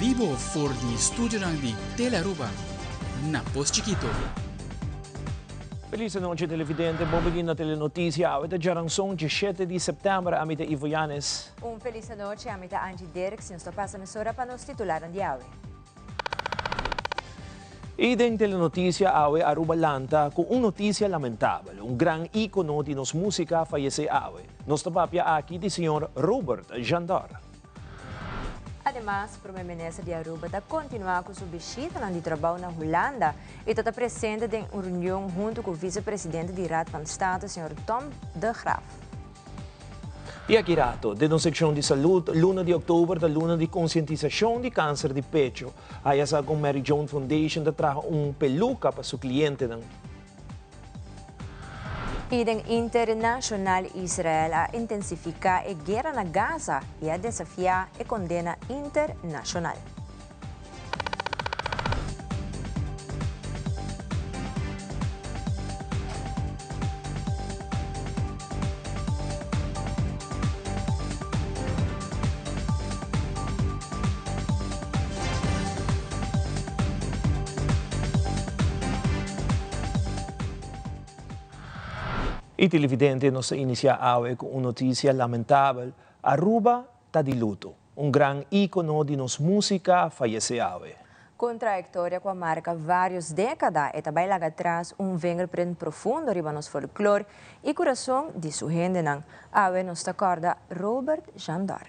Bibo for di studionan di Telearuba na Pos Chikito. Felis anochi televidente, bon bini na Telenoticia. Awe ta djaranson djeshete di september, ami ta Ivo Yanes. Un felis anochi, ami ta Angie Dirks y nos ta pasa mesora pa nos titularnan di awe. Y den Telenoticia awe Aruba lanta cu un noticia lamentabel, un gran icono di nos musica a fayece awe. Nos ta papia aki di señor Robert Jandor. Ademas, Prome Minister di Aruba ta continua cu su bishitanan di trabao na Hulanda y ta ta presente den un reunion hunto cu Vicepresidente di Raad van State, señor Tom de Graaf. Y aki rato, den nos seccion di salud, luna di october ta luna di concientisacion di cancer di pecho. Haya sa con Mary Joan Foundation ta traha un peluca pa su clientenan. I den internashonal Israel a intensifiká e guera na Gaza i a desafiá e kondena internashonal. Y televidente nos ta inicia awe cu un noticia lamentabel, Aruba ta di luto. Un gran icono di nos musica a fayece awe. Cu un trayectoria cu a marca varios decada, e ta bay laga atras un vingerprint profundo riba nos folklor y curason di su hendenan. Awe nos ta corda Robert Jandor.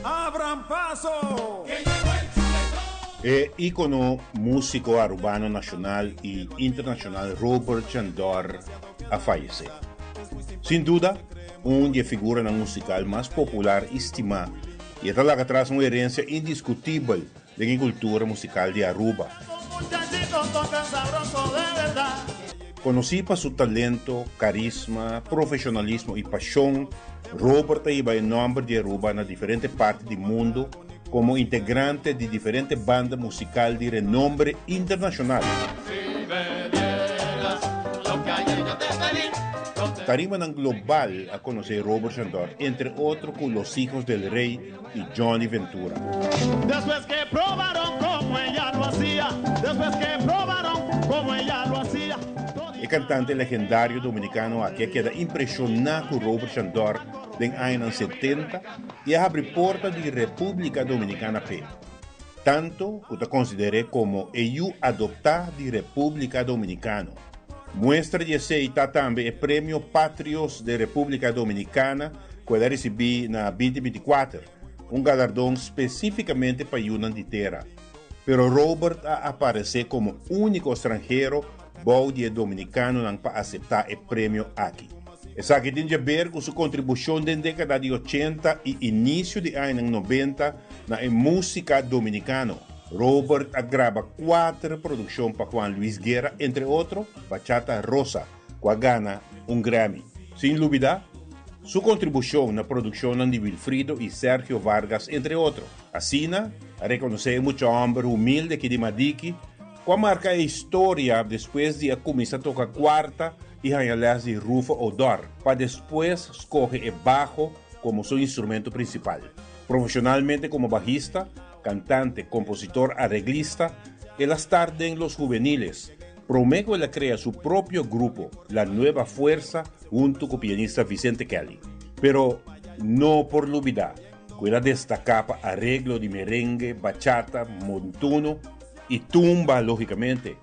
Abran paso! E íkono músiko arubano nashonal i internashonal Robert Chandor a fayesé. Sin duda, un di e figuranan musikal mas popular i stimá i e ta laga tras un herensia indiskutibel den e cultura musical di Aruba. Conoci pa su talento, carisma, profesionalismo y pasion, Robert a hiba e nomber di Aruba na diferente parti di mundo como integrante di diferente banda musical di renombre internacional. Tarimanan global a conoce Robert Chandor, entre otro cu Los Hijos del Rey, y Johnny Ventura. Despues que probaron como ella lo hacía, despues que probaron como ella lo hacía. E cantante legendario dominicano aki a keda impresiona cu Robert Chandor den añanan setenta y a habri porta di Republica Dominicana p'e, tanto cu ta consider'e como e yu adopta di Republica Dominicano. Muestra di esey ta tambe e Premio Patrios de Republica Dominicana ku el a risibí na binti binti kuater, un galardon spesífikamente pa yunan di tera. Pero Robert a aparesé komo úniko stranhero bou di e dominikanonan pa aseptá e premio aki. Esaki tin djaber ku su kontribushon den dékada di ochenta i inisio di añanan nobenta na e músika dominikano. Robert a graba kuater produkshon pa Juan Luis Guerra, entre otro Bachata Rosa, ku a gana un Grammy. Sin lubidá su kontribushon na produkshonnan di Wilfrido i Sergio Vargas entre otro. Asina a rekonosé e mucha hòmber humilde aki di Madiki ku a marka e historia despues di a kuminsá toka kuarta i haña lès di Rufo Odor pa despues skohe e baho komo su instrumento prinsipal. Profeshonalmente komo bahista, kantante, kompositor, areglista, el a start den Los Juveniles, Promé ku el a krea su propio grupo, La Nueva Fuerza, huntu ku pianista Vicente Kelly. Pero no por lubidá ku el a destaká pa areglo di merengue, bachata, montuno i tumba, lógikamente.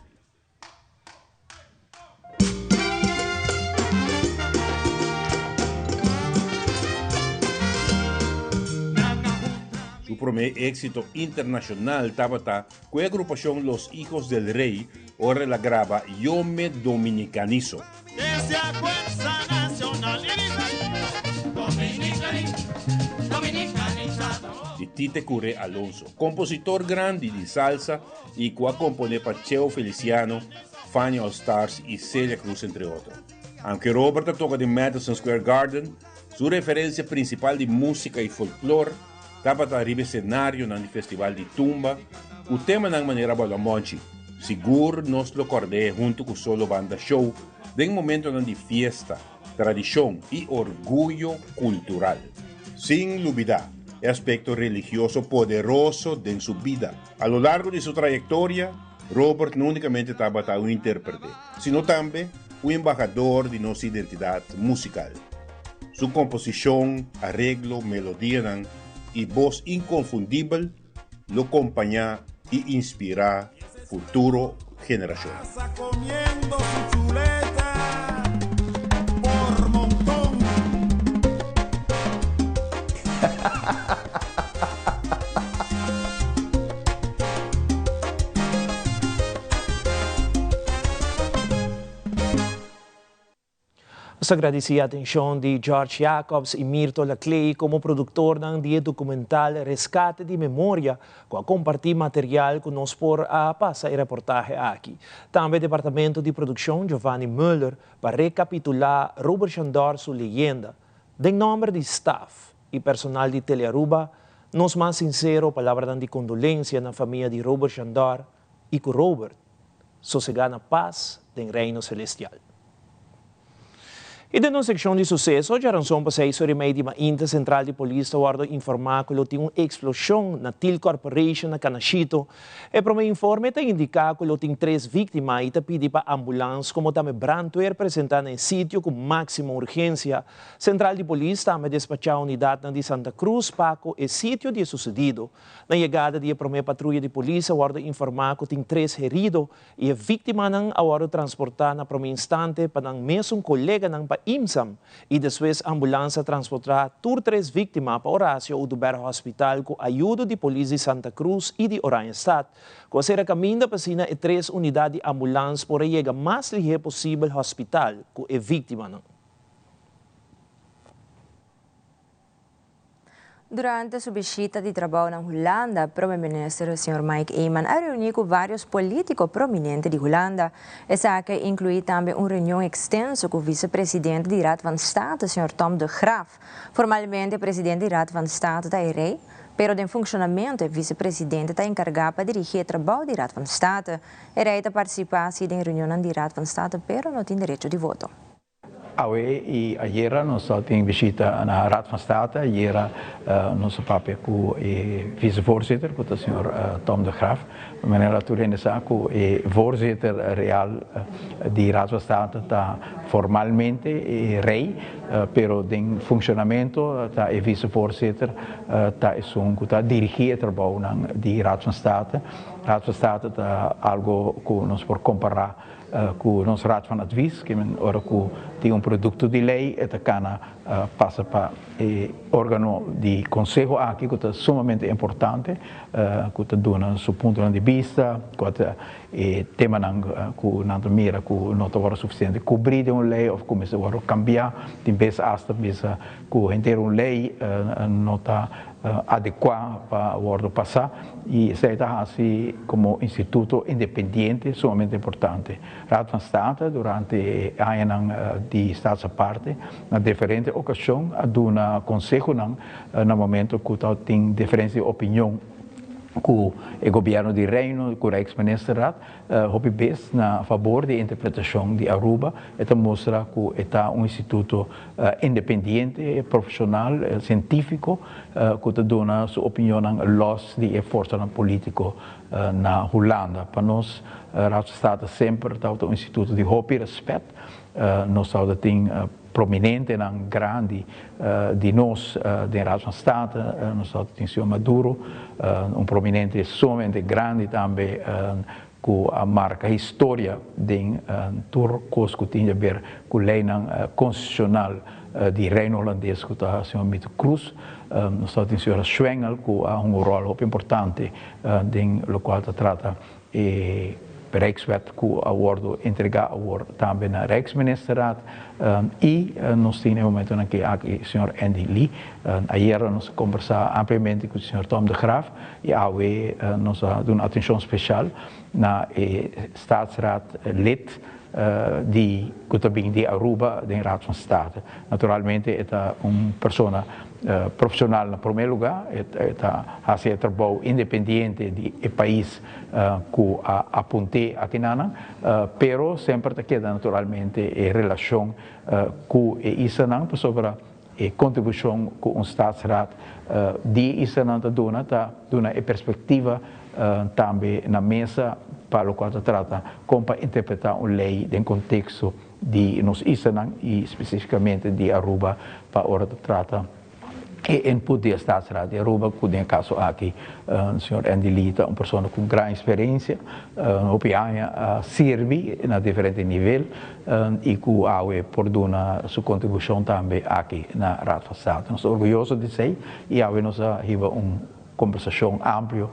Su promé éksito internashonal tabata Ku e agrupashon Los Hijos del Rey ora el a graba Yo me dominicanizo. Di Tite Curé Alonso, kompositor grandi di salsa i ku a komponé pa Cheo Feliciano, Fania All Stars i Celia Cruz entre otro. Aunke Robert a toka den Madison Square Garden, su referensia prinsipal di músika i folklor Tabata riba e senarionan di Festival di Tumba ku temanan manera Balamonchi, Sigur nos lo kòrd'é huntu ku Solo Banda Show den momentonan di fiesta. tradishon i orguyo kultural. Sin lubidá e aspekto religioso poderoso den su bida. A lo largo di su trayektoria, Robert no únikamente tabata un intérprete, sino tambe un embahador di nos identidat musikal. Su komposishon, areglo, melodianan i bos inkonfundibel lo kompañá i inspirá futuro generashon. Nos ta gradisí atenshon di George Jacobs i Mirto Laclay komo produktornan di e dokumental Reskate di Memoria ku a kompartí material ku nos por a pasa e reportahe aki. Tambe departamento di produkshon Giovanni Muller pa rekapitulá Robert Chandor su leyenda. Den nòmber di staf i personal di Telearuba, nos mas sinsero palabranan di kondolensia na famia di Robert Chandor i ku Robert sosegá na pas den Reino Selestial. I den nos sekshon di suseso, djaranson pa seis ora i mei di mainta sentral di polis ta wòrdu informá ku lo tin un eksploshon na Til Corporation na Canashito. E promé informe ta indiká ku lo tin tres víktima i ta pidi pa ambulans komo tambe brandweer presentá na e sitio ku máksimo urgensia. Sentral di polis tambe despachá unidatnan di Santa Cruz pa ku e sitio di e susedido. Na yegada di e promé patruya di polis a wòrdu informá ku tin tres herido i e víktimanan a wòrdu transportá na promé instante pa nan mesun koleganan pa IMSAM i despues ambulans a transportá tur tres víktima pa Horacio Oduber Hospital ku ayudo di polis di Santa Cruz i di Oranjestad ku a sera kaminda pa asina e tres unidat di ambulans por a yega mas lihé posibel hospital ku e víktimanan. Durante su bishita di trabou na Hulanda, Prome Minister señor Mike Eman a reuni cu varios politico prominente di Hulanda. Esaki a inclui tambe un reunion extenso cu Vicepresidente di Raad van State, señor Tom de Graaf. Formalmente Presidente di Raad van State ta e Rey, pero den funcionamento e Vicepresidente ta encarga pa dirigi e trabou di Raad van State. E Rey ta participa si den reunionnan di Raad van State pero no tin derecho di voto. Awe i ayera nos a tin bishita na Raad van State. Ayera nos a papia ku e vicevoorzitter, ku ta señor Tom de Graaf. Manera tur hende sa ku e voorzitter real di Raad van State ta formalmente e rey, pero den funcionamento ta e vicevoorzitter ta esun ku ta dirigi e trabounan di Raad van State. Raad van State ta algo ku nos por kompara Ku nos Raad van Advies, ke men ora ku tin un produkto di lei e ta kana pasa pa e organo di konseho aki ku ta sumamente importante, ku ta duna su puntonan di bista, kua ta e temanan ku nan ta mira ku no ta wòrdu sufisiente kubrí den un lei òf ku mester wòrdu kambiá. Tin bes asta bisa ku henter un lei no ta adekuá pa wòrdu pasá i esei ta hasi komo instituto independiente sumamente importante. Raad van State durante e añanan di Staatsaparte na diferente okashon a duna konsehonan na momento ku tabatin diferensia di opinion ku e gobièrnu di Reino, ku Rijksministerraad. Hopi bes na fabor di e interpretashon di Aruba, e ta mustra ku e ta un instituto independiente, profeshonal, sientífiko, ku ta duna su opinionnan lòs di e forsanan polítiko na Hulanda. Pa nos, Raad van State semper tabata un instituto di hopi rèspèt. Nos tabata tin prominentenan grandi di nos den Raad van State, nos tabata tin señor Maduro, un prominente sumamente grandi tambe ku a marka historia den tur kos ku tin di aber ku leinan konstitushonal di Reino Holandes ku ta señor Mito Cruz. Nos tabata tin señora Schwengel ku a hunga un ròl hopi importante den lokual ta trata E Rijkswet ku a wòrdu entregá awor tambe na Rijksministerraad i nos tin e momentonan aki aki señor Andy Lee. Ayera nos a kombersá ampliamente ku señor Tom de Graaf i awe nos a duna atenshon speshal na e Staatsraad lid. di ku ta bin di Aruba den Raad van State. Naturalmente e ta un persona profesional na prome luga, e ta hasi e trabou independiente di e pais ku a apunt'é akinanan, pero semper ta keda naturalmente e relashon ku e islanan pasobra e kontribushon ku un Staatsraad di e islanan ta duna ta duna e perspektiva tambe na mesa pa lokual ta trata kon pa interpretá un lei den konteksto di nos islanan i spesifikamente di Aruba pa ora ta trata e input di e Staatsraad di Aruba ku den e kaso aki señor Andy Lee ta un persona ku gran eksperensia, hopi aña a sirbi na diferente nivel i ku awe por duna su kontribushon tambe aki na Raad van State. Nos ta orguyoso di esei i awe nos a hiba un kombersashon amplio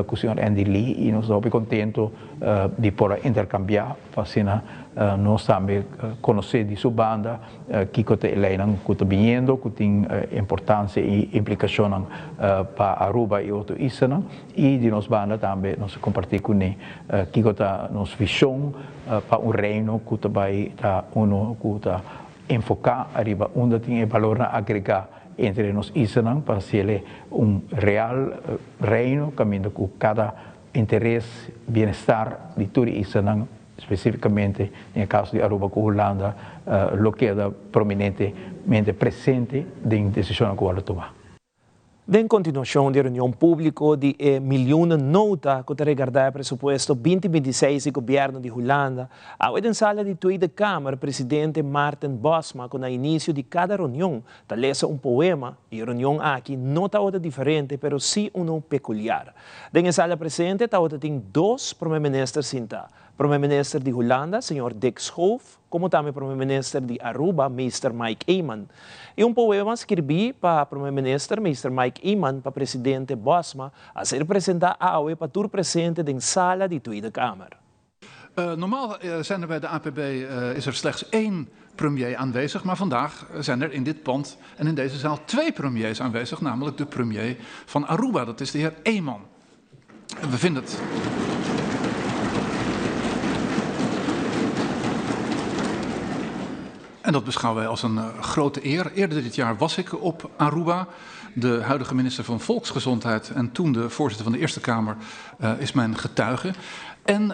ku señor Andy Lee i nos ta hopi kontento di por a interkambiá pa asina nos tambe konosé di su banda kiko ta e leinan ku ta biniendo ku tin importansia i implikashonnan pa Aruba i otro islanan i di nos banda tambe nos a kompartí kuné kiko ta nos vishon pa un reino ku ta bai ta uno ku ta enfoká ariba unda tin e balornan agregá entre nos islanan pa hasiel un real reino kaminda ku kada interes, bienestar di tur e islanan, spesífikamente den e kaso di Aruba ku Hulanda, lo keda prominentemente presente den desishonnan ku wòrdu tumá. Den kontinuashon di e reunion públiko di e milioenen nota ku ta regardá e presupuesto binti binti seis di gobièrnu di Hulanda, awe den sala di Tweede Kamer presidente Maarten Bosma ku na inisio di kada reunion ta lesa un poema i e reunion aki no tabata diferente pero sí uno pekuliar. Den e sala presente tabata tin dos prome minister sintá, Prome Minister di Hulanda, señor Dick Schoof, komo tambe Prome Minister di Aruba, Meester Mike Eman. I un poema skirbí pa Prome Minister, Meester Mike Eman, pa Presidente Bosma, a ser presentá awe pa tur presente den sala di Tweede Kamer. Normaal zijn er bij de APB is er slechts één premier aanwezig, maar vandaag zijn er in dit pand en in deze zaal twee premiers aanwezig, namelijk de premier van Aruba, dat is de heer Eman. We vinden het. En dat beschouwen wij als een grote eer. Eerder dit jaar was ik op Aruba. De huidige minister van Volksgezondheid en toen de voorzitter van de Eerste Kamer is mijn getuige. En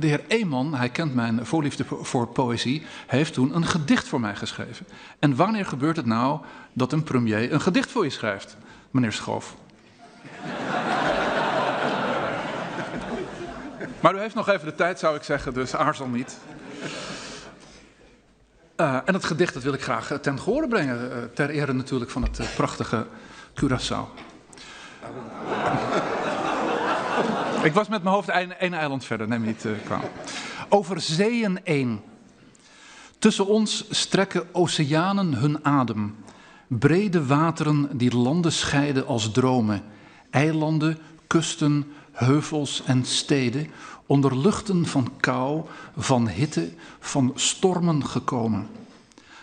de heer Eman, hij kent mijn voorliefde voor poëzie, heeft toen een gedicht voor mij geschreven. En wanneer gebeurt het nou dat een premier een gedicht voor je schrijft, meneer Schoof? Maar u heeft nog even de tijd, zou ik zeggen, dus aarzel niet. En het gedicht dat wil ik graag ten gehore brengen, ter ere natuurlijk van het prachtige Curaçao. Ik was met mijn hoofd één eiland verder, neem me niet kwalijk. Over zeeën één. Tussen ons strekken oceanen hun adem. Brede wateren die landen scheiden als dromen. Eilanden, kusten, heuvels en steden. Onder luchten van kou, van hitte, van stormen gekomen.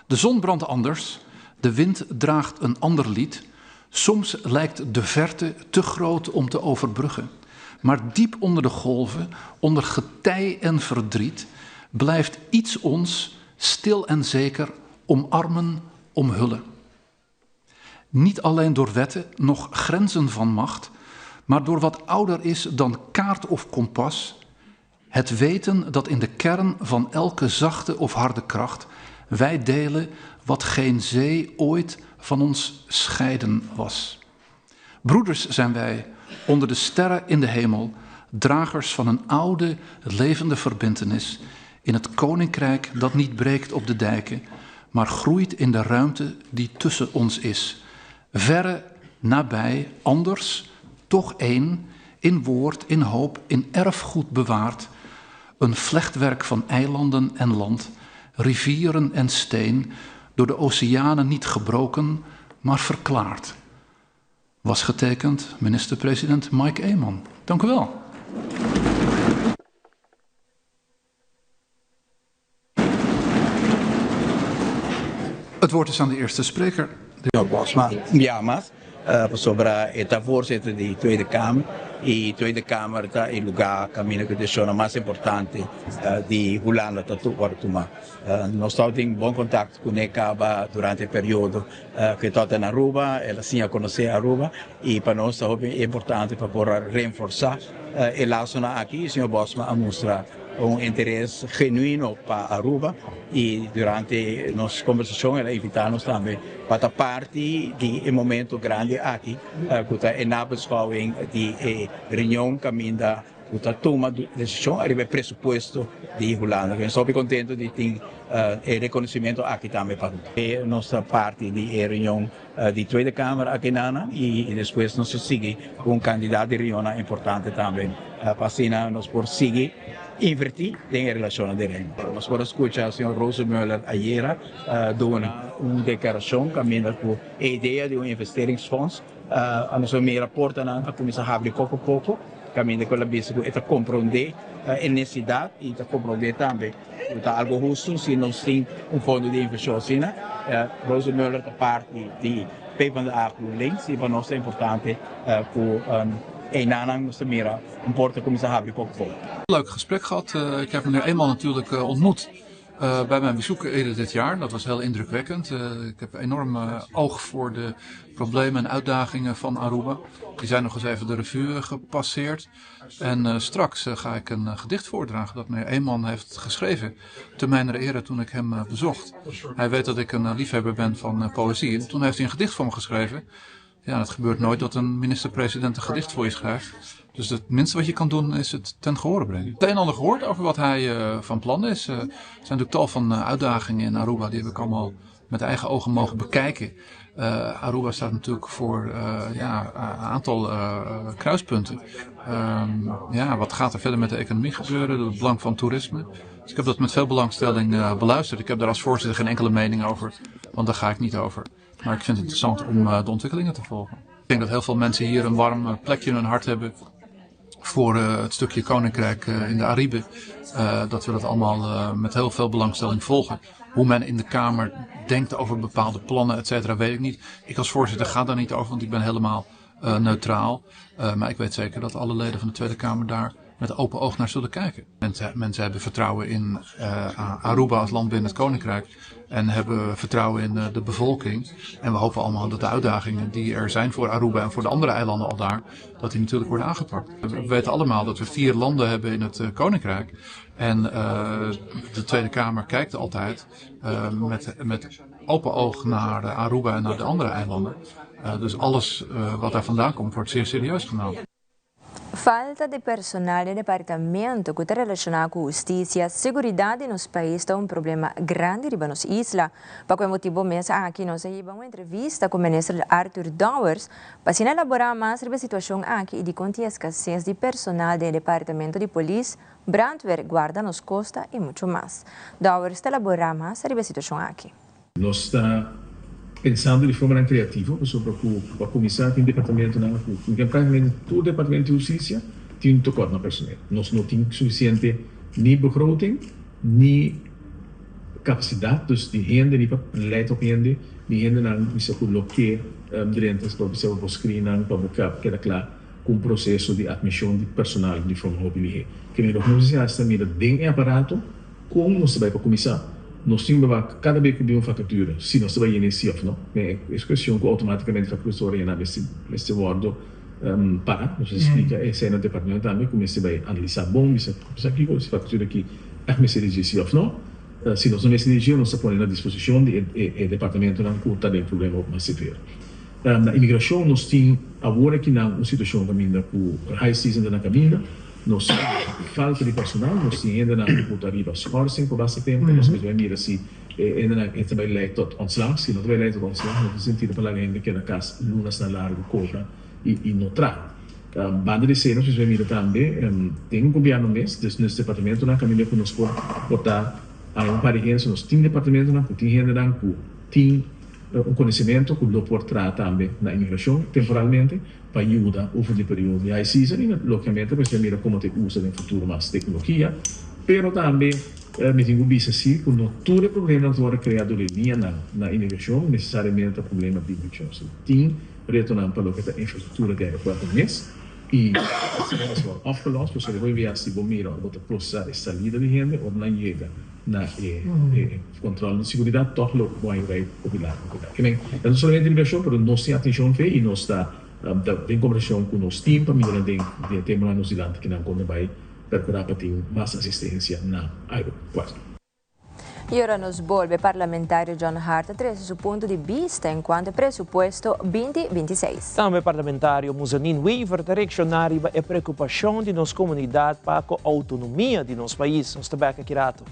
De zon brandt anders, de wind draagt een ander lied. Soms lijkt de verte te groot om te overbruggen. Maar diep onder de golven, onder getij en verdriet, blijft iets ons, stil en zeker, omarmen, omhullen. Niet alleen door wetten, noch grenzen van macht, maar door wat ouder is dan kaart of kompas, het weten dat in de kern van elke zachte of harde kracht wij delen wat geen zee ooit van ons scheiden was. Broeders zijn wij, onder de sterren in de hemel, dragers van een oude, levende verbintenis in het koninkrijk dat niet breekt op de dijken, maar groeit in de ruimte die tussen ons is. Verre, nabij, anders, toch één, in woord, in hoop, in erfgoed bewaard, een vlechtwerk van eilanden en land, rivieren en steen, door de oceanen niet gebroken, maar verklaard. Was getekend minister-president Mike Eman. Dank u wel. Het woord is aan de eerste spreker. Señor Bosma un bia mas pasobra e ta voorzitter di Tweede Kamer. I Tweede Kamer ta e lugá kaminda ku e desishonnan mas importante di Hulanda ta wòrdu tumá. Nos tabatin bon kontakto kuné kaba durante e periodo ku e tabata na Aruba. El a siña konosé Aruba i pa nos ta hopi importante pa por a renforsá e lasonan aki. Señor Bosma a mustra un interes genuino pa Aruba i durante nos kombersashon el a invitá nos tambe pa ta parti di e momento grandi aki ku ta e nabeschouwing di e reunion kaminda ku ta tuma desishon ariba e presupuesto di Hulanda. Mi ta hopi kontento di tin e rekonosimento aki tambe pa Aruba. Nos ta parti di e reunion di Tweede Kamer aki nana i despues nos ta sigui ku un kandidat di reunionnan importante tambe pa asina nos por sigui invertí den e relashonnan di Reino. Nos por a skucha señor Rosenmöller ayera duna un deklarashon kaminda ku e idea di un investeringsfonds a nos a mira portanan a kuminsá habri poko poko kaminda ku el a bisa ku e ta komprondé e nesidat i ta komprondé tambe Lo ta algo hustu si nos tin un fondo di invershon asina. Rosenmöller ta parti di PvdA GroenLinks i pa nos ta importante ku einanan nos ta mira un porta kuminsá habri poko poko. Leuk gesprek gehad. Ik heb meneer Eman natuurlijk ontmoet bij mijn bezoek eerder dit jaar. Dat was heel indrukwekkend. Ik heb enorm oog voor de problemen en uitdagingen van Aruba. Die zijn nog eens even de revue gepasseerd. En straks ga ik een gedicht voordragen dat meneer Eman heeft geschreven. Te mijner ere toen ik hem bezocht. Hij weet dat ik een liefhebber ben van poëzie. En toen heeft hij een gedicht voor me geschreven. Ja, het gebeurt nooit dat een minister-president een gedicht voor je schrijft. Dus het minste wat je kan doen is het ten gehore brengen. Het een en ander gehoord over wat hij van plan is. Er zijn natuurlijk tal van uitdagingen in Aruba. Die heb ik allemaal met eigen ogen mogen bekijken. Aruba staat natuurlijk voor ja, een aantal kruispunten. Ja, wat gaat er verder met de economie gebeuren? Het belang van toerisme. Dus ik heb dat met veel belangstelling beluisterd. Ik heb daar als voorzitter geen enkele mening over, want daar ga ik niet over. Maar ik vind het interessant om de ontwikkelingen te volgen. Ik denk dat heel veel mensen hier een warm plekje in hun hart hebben voor het stukje koninkrijk in de Ariben. Dat we dat allemaal met heel veel belangstelling volgen. Hoe men in de Kamer denkt over bepaalde plannen, et cetera, weet ik niet. Ik als voorzitter ga daar niet over, want ik ben helemaal neutraal. Maar ik weet zeker dat alle leden van de Tweede Kamer daar met open oog naar zullen kijken. Mensen hebben vertrouwen in Aruba als land binnen het Koninkrijk. En hebben vertrouwen in de bevolking. En we hopen allemaal dat de uitdagingen die er zijn voor Aruba en voor de andere eilanden al daar, dat die natuurlijk worden aangepakt. We weten allemaal dat we 4 landen hebben in het Koninkrijk. En de Tweede Kamer kijkt altijd met open oog naar Aruba en naar de andere eilanden. Dus alles wat daar vandaan komt wordt zeer serieus genomen. Falta di personal den departamento cu ta relaciona cu husticia, seguridad di nos pais ta un problema grandi riba nos isla. Pa cu e motibo mes aki nos a hiba un entrevista cu Minister Arthur Dowers pa asina elabora mas riba e situacion aki y dicon tin escasez di personal den e departamento di polis, brandweer, guarda nos costa y mucho mas. Dowers ta elabora mas riba e situacion aki. Nos ta pensando di formanan creativo pasobra cu pa cuminsa tin departamentonan cu tin practicamente tur departamento di husticia tin un tekort na personeel. Nos no tin suficiente ni begroting ni capacidad dus di hende ni pa leid op hende ni hendenan bisa cu lo ke drenta pa bisa pa bo screen nan pa bo keda cla cu un proceso di admision di personal di forma hopi lihe. Ke mira nos hasta mira den e aparato. Kon nos ta bai pa kuminsá? Nos tin baba kada bes ku bin un fakatura si nos ta bai yena e si òf no. E es kuestion ku outomátikamente fakatura ta wòrdu yená mester mester wòrdu para. Nos a splika esei na departamento tambe ku mester bai analisá bon bisa bisa kiko si fakatura aki ègt mester di dje si òf no. Si nos no mester di dje nos ta pone na disposishon di e e departamentonan ku ta den problema mas severo. Na imigrashon nos tin awor akinan un situashon kaminda ku high season ta na kaminda. Nos tin falta di personal, nos tin hendenan ku ta riba schorsing pa basta tempu, nos mester bai mira si e hendenan e ta bai lei tot ontslag, si no ta bai lei tot ontslag no tin sentido pa laga hende keda kas lunasnan largu kobra i no traha. Banda di esei nos mester bai mira tambe den gobierno mes, dus nos departamentonan kaminda ku nos por por ta un par di hende, so nos tin departamentonan ku tin hendenan ku tin un konosementu ku lo por traha tambe na imigrashon temporalmente. Pa yuda over di periodo di high season y logicamente mester mira como ta usa den futuro mas tecnologia, pero tambe mi tin cu bisa si cu no tur e problemanan ta worde crea door e liñanan na inmigracion necesariamente ta problema di inmigracion. Si tin retonan pa loke ta infrastructura di aeropuerto mes. I asina nos wòrdu opgelost, pasobra hopi bia si bo mira ora bo ta prosesá e salida di hende ora nan yega na e kòntròl di siguridat tòg lo bo haña rei hopi largu ku nan. Kimen e no solamente migrashon pero nos tin atenshon fe i nos ta den kombersashon ku nos tim pa mira den e temanan nos dilanti kinan kon ta bai perkurá pa tin mas asistensia na aeropuerto. Y ora nos bolbe, parlamentario John Hart a trece su punto di bista en cuanto e presupuesto binti binti seis. Tambe parlamentario Muzanin Wever ta reacciona riba e preocupacion di nos comunidad pa cu autonomia di nos pais. Nos ta bek aki rato.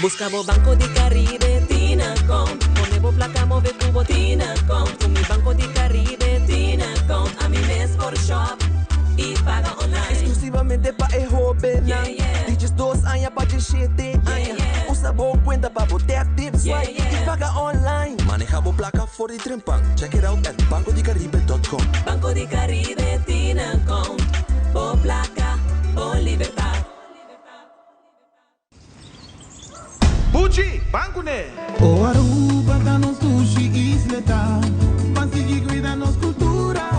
Busca bo Banco di Caribe Tinacom Pone bo placa move cu bo Tinacom Cu mi Banco di Caribe Tinacom Ami mes por shop y paga online. Exclusivamente pa e hobennan di 12 aña pa 17 aña. Usa bo cuenta pa bo tap, tip, swipe y paga online. Maneha bo placa for di trempan. Check it out at bancodicaribe.com. Banco di Caribe Tinacom Bo placa, bo libertad. Buchi, ban kuné! O Aruba ta nos dushi isleta, ban sigui cuida nos cultura,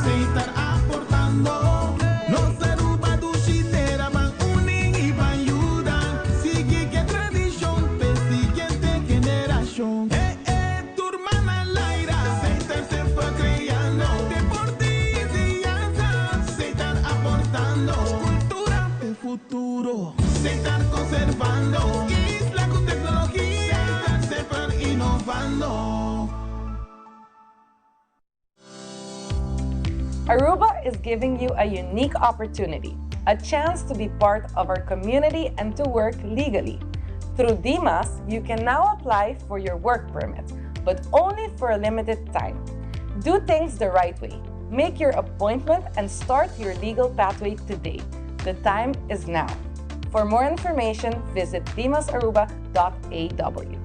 Setar aportando. Nos Aruba dushi tera, ban uni y ban yuda, sigui ke tradicion p'e siguiente generacion. E e tur man al aire, Setar semper creando, deporte y enseñanza, Setar aportando. Cultura p'e futuro. Setar conservando. Isla cu tecnologia. Setar semper innovando. Aruba is giving you a unique opportunity, a chance to be part of our community and to work legally. Through DIMAS, you can now apply for your work permit, but only for a limited time. Do things the right way. Make your appointment and start your legal pathway today. The time is now. For more information, visit dimasaruba.aw.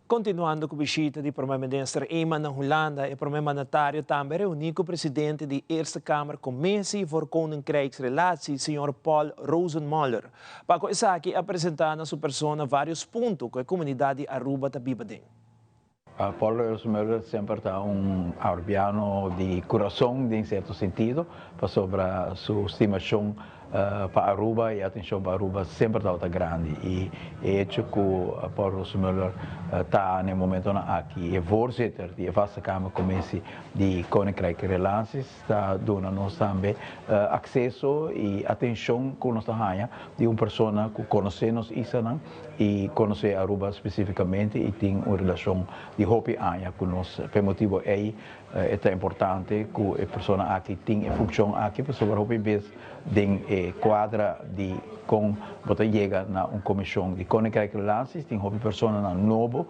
Continuando cu bishita di Prome Minister Eman na Hulanda, e Prome Mandatario tambe a reuni cu Presidente di Eerste Kamer Commissie voor Koninkrijksrelaties, señor Paul Rosenmoller. Pa cu esaki a presenta na su persona varios punto cu e comunidad di Aruba ta biba den. Paul Rosenmöller semper ta un Arubiano di curason den cierto sentido, pasobra su stimacion pa Aruba y atencion pa Aruba semper tabata grandi y e hecho cu Paul Rosenmöller ta na e momentonan aki e voorzitter di e Vaste Kamer Commissie di Koninkrijk Relaties Ta duna nos tambe akseso i atenshon ku nos ta haña di un persona ku konosé nos islanan i konosé Aruba spesífikamente i tin un relashon di hopi aña ku nos. P'e motibu ei e ta importante ku e persona aki tin e funkshon aki pasobra hopi bes den e kuadra di kon bo ta yega na un komishon di Koninkrijk Relaties tin hopi personanan nobo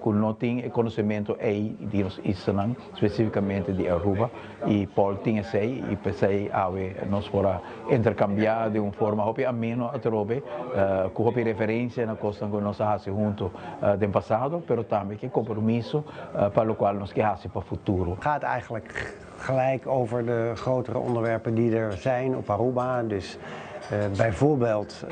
ku no tin e konosementu ei di nos islanan, spesífikamente di Aruba, i Paul tin esei i p'esei awe nos por a interkambiá den un forma hopi ameno atrobe, ku hopi referensia na kosnan ku nos a hasi huntu den pasado, pero tambe ku e kompromiso pa lokual nos ke hasi pa futuro. Gaat eigenlijk gelijk over de grotere onderwerpen die er zijn op Aruba. Dus bijvoorbeeld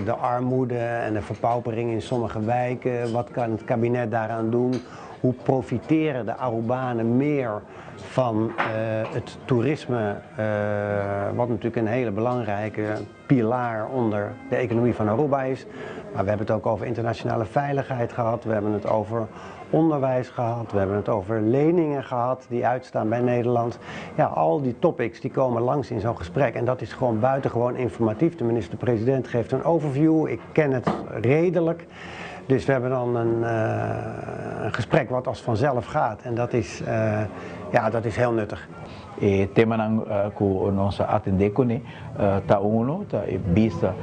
de armoede en de verpaupering in sommige wijken. Wat kan het kabinet daaraan doen? Hoe profiteren de Arubanen meer van het toerisme, wat natuurlijk een hele belangrijke pilaar onder de economie van Aruba is. Maar we hebben het ook over internationale veiligheid gehad, we hebben het over onderwijs gehad, we hebben het over leningen gehad die uitstaan bij Nederland. Ja, al die topics die komen langs in zo'n gesprek en dat is gewoon buitengewoon informatief. De minister-president geeft een overview, ik ken het redelijk. Dus we hebben dan een gesprek wat als vanzelf gaat en ja, dat is heel nuttig. E temanan ku nos a atendé kuné ta uno, ta e bista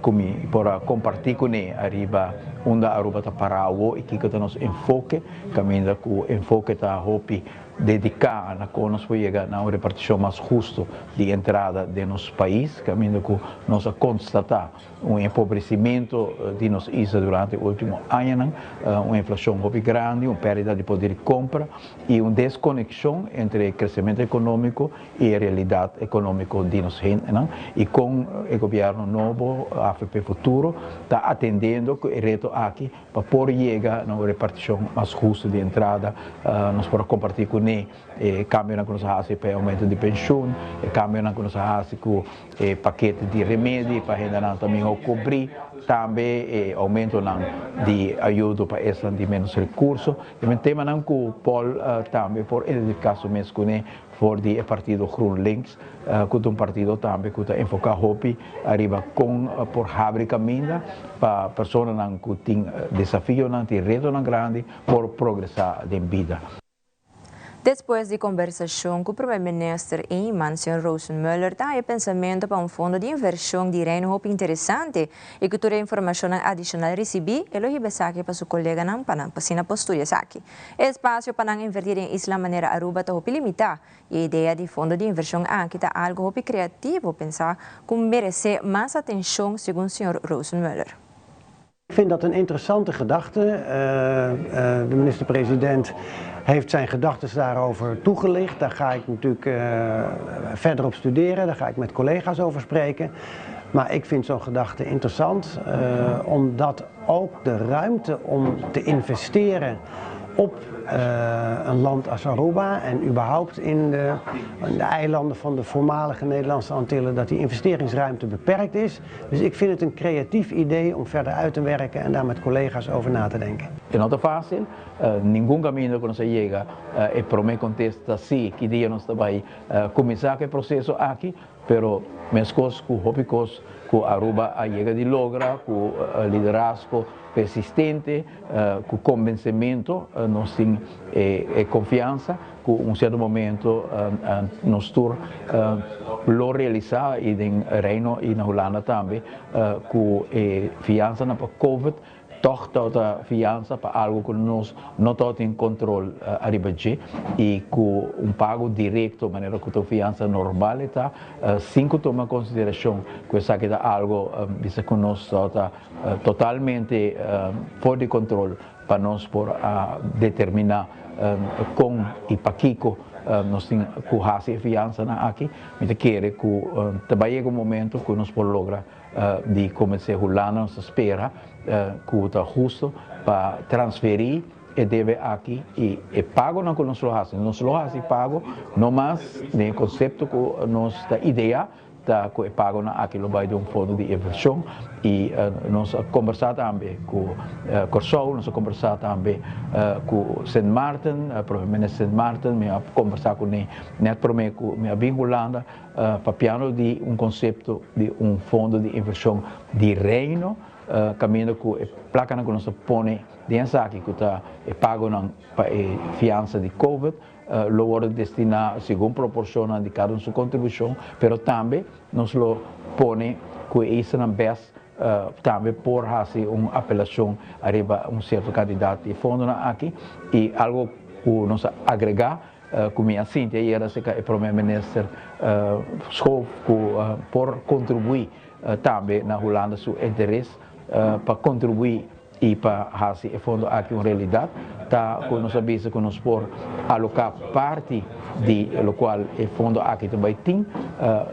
ku mi por a kompartí kuné ariba unda Aruba ta pará awo i kiko ta nos enfoke, kaminda ku enfoke ta hopi dediká na kon nos por yega na un repartishon mas husto di entrada den nos pais, kaminda ku nos a konstatá Un empobrecimento di nos isla durante e ultimo añanan, un inflacion hopi grandi, un perdida di poder di compra y un desconexion entre e crecemento economico y e realidad economico di nos hendenan y con e gobierno nobo avp Futuro ta atendiendo cu e reto aki pa por yega na un reparticion mas husto di entrada. Nos por a comparti cune E kambionan ku nos a hasi pa e oumento di penshun, e kambionan ku nos a hasi ku e pakete di remedi pa hendenan ta mihó kubrí, tambe e oumentonan di ayudo pa esnan di ménos rekurso. E men temanan ku Paul tambe por identifiká su mes kuné for di e partido GroenLinks, ku ta un partido tambe ku ta enfoká hopi ariba kon por habri kaminda pa personanan ku tin desafionan, tin retonan grandi por progresá den bida. Despues di kombersashon ku Prome Minister Eman, señor Rosenmöller ta haña pensamentu pa un fondo di invershon di Reino hopi interesante i ku tur e informashonnan adishonal risibí, e lo hiba esaki pa su koleganan pa nan p'asina por studia esaki. E espasio pa nan invertí den isla manera Aruba ta hopi limitá i e idea di fondo di invershon aki ta algu hopi kreativo pensá ku meresé mas atenshon, segun señor Rosenmöller. Ik vind dat een interessante gedachte. De minister-president heeft zijn gedachten daarover toegelicht. Daar ga ik natuurlijk verder op studeren, daar ga ik met collega's over spreken. Maar ik vind zo'n gedachte interessant, omdat ook de ruimte om te investeren op een land als Aruba en überhaupt in de eilanden van de voormalige Nederlandse Antillen, dat die investeringsruimte beperkt is. Dus ik vind het een creatief idee om verder uit te werken en daar met collega's over na te denken. E no ta fásil, ningun kaminda ku nos a yega e promé kontesta si ki dia nos ta bai kuminsá ku e proseso aki, pero meskos ku hopi kos ku Aruba a yega di logra ku liderazgo persistente, ku kombensementu nos tin e konfiansa ku un sierto momento nos tur lo realisá i den Reino i na Hulanda tambe ku e fiansanan pa Covid tòg tabata fiansa pa algu ku nos no tabatin kontrol ariba dje i ku un pago direkto manera ku ta un fiansa normal e ta sin ku tuma konsiderashon ku esaki ta algu bisa ku nos tabata totalmente for di kontrol pa nos por a determiná kon i pakiko nos tin ku hasi e fiansanan aki. Mi ta kere ku ta bai yega un momento ku nos por logra di kombensé Hulanda, nos ta spera ku ta husto pa transferí e debe aki i e pagonan ku nos lo hasi. Nos lo hasi pago no mas den e konsepto ku nos ta ideá, Ta ku e pagonan aki lo bai den un fondo di invershon i nos a kombersá tambe ku Kòrsou, nos a kombersá tambe ku Sint Maarten, Prome Minister Sint Maarten, mi a kombersá kuné nèt promé ku mi a bin Hulanda papiando di un konsepto di un fondo di invershon di Reino kaminda ku e plakanan ku nos ta pone den esaki ku ta e pagonan pa e fiansa di Covid lo wòrdu destiná segun proporshonnan di kada un su kontribushon, pero tambe nos lo pone ku e islanan bes tambe por hasi un apelashon ariba un sierto kantidat di fondonan aki. I algu ku nos a agregá ku mi a sinti ayera aserka e Prome Minister Schoof ku por kontribuí tambe na Hulanda su interes pa kontribuí I pa hasi e fondo aki un realidat ta ku nos a bisa ku nos por aloká parti di lokual e fondo aki ta bai tin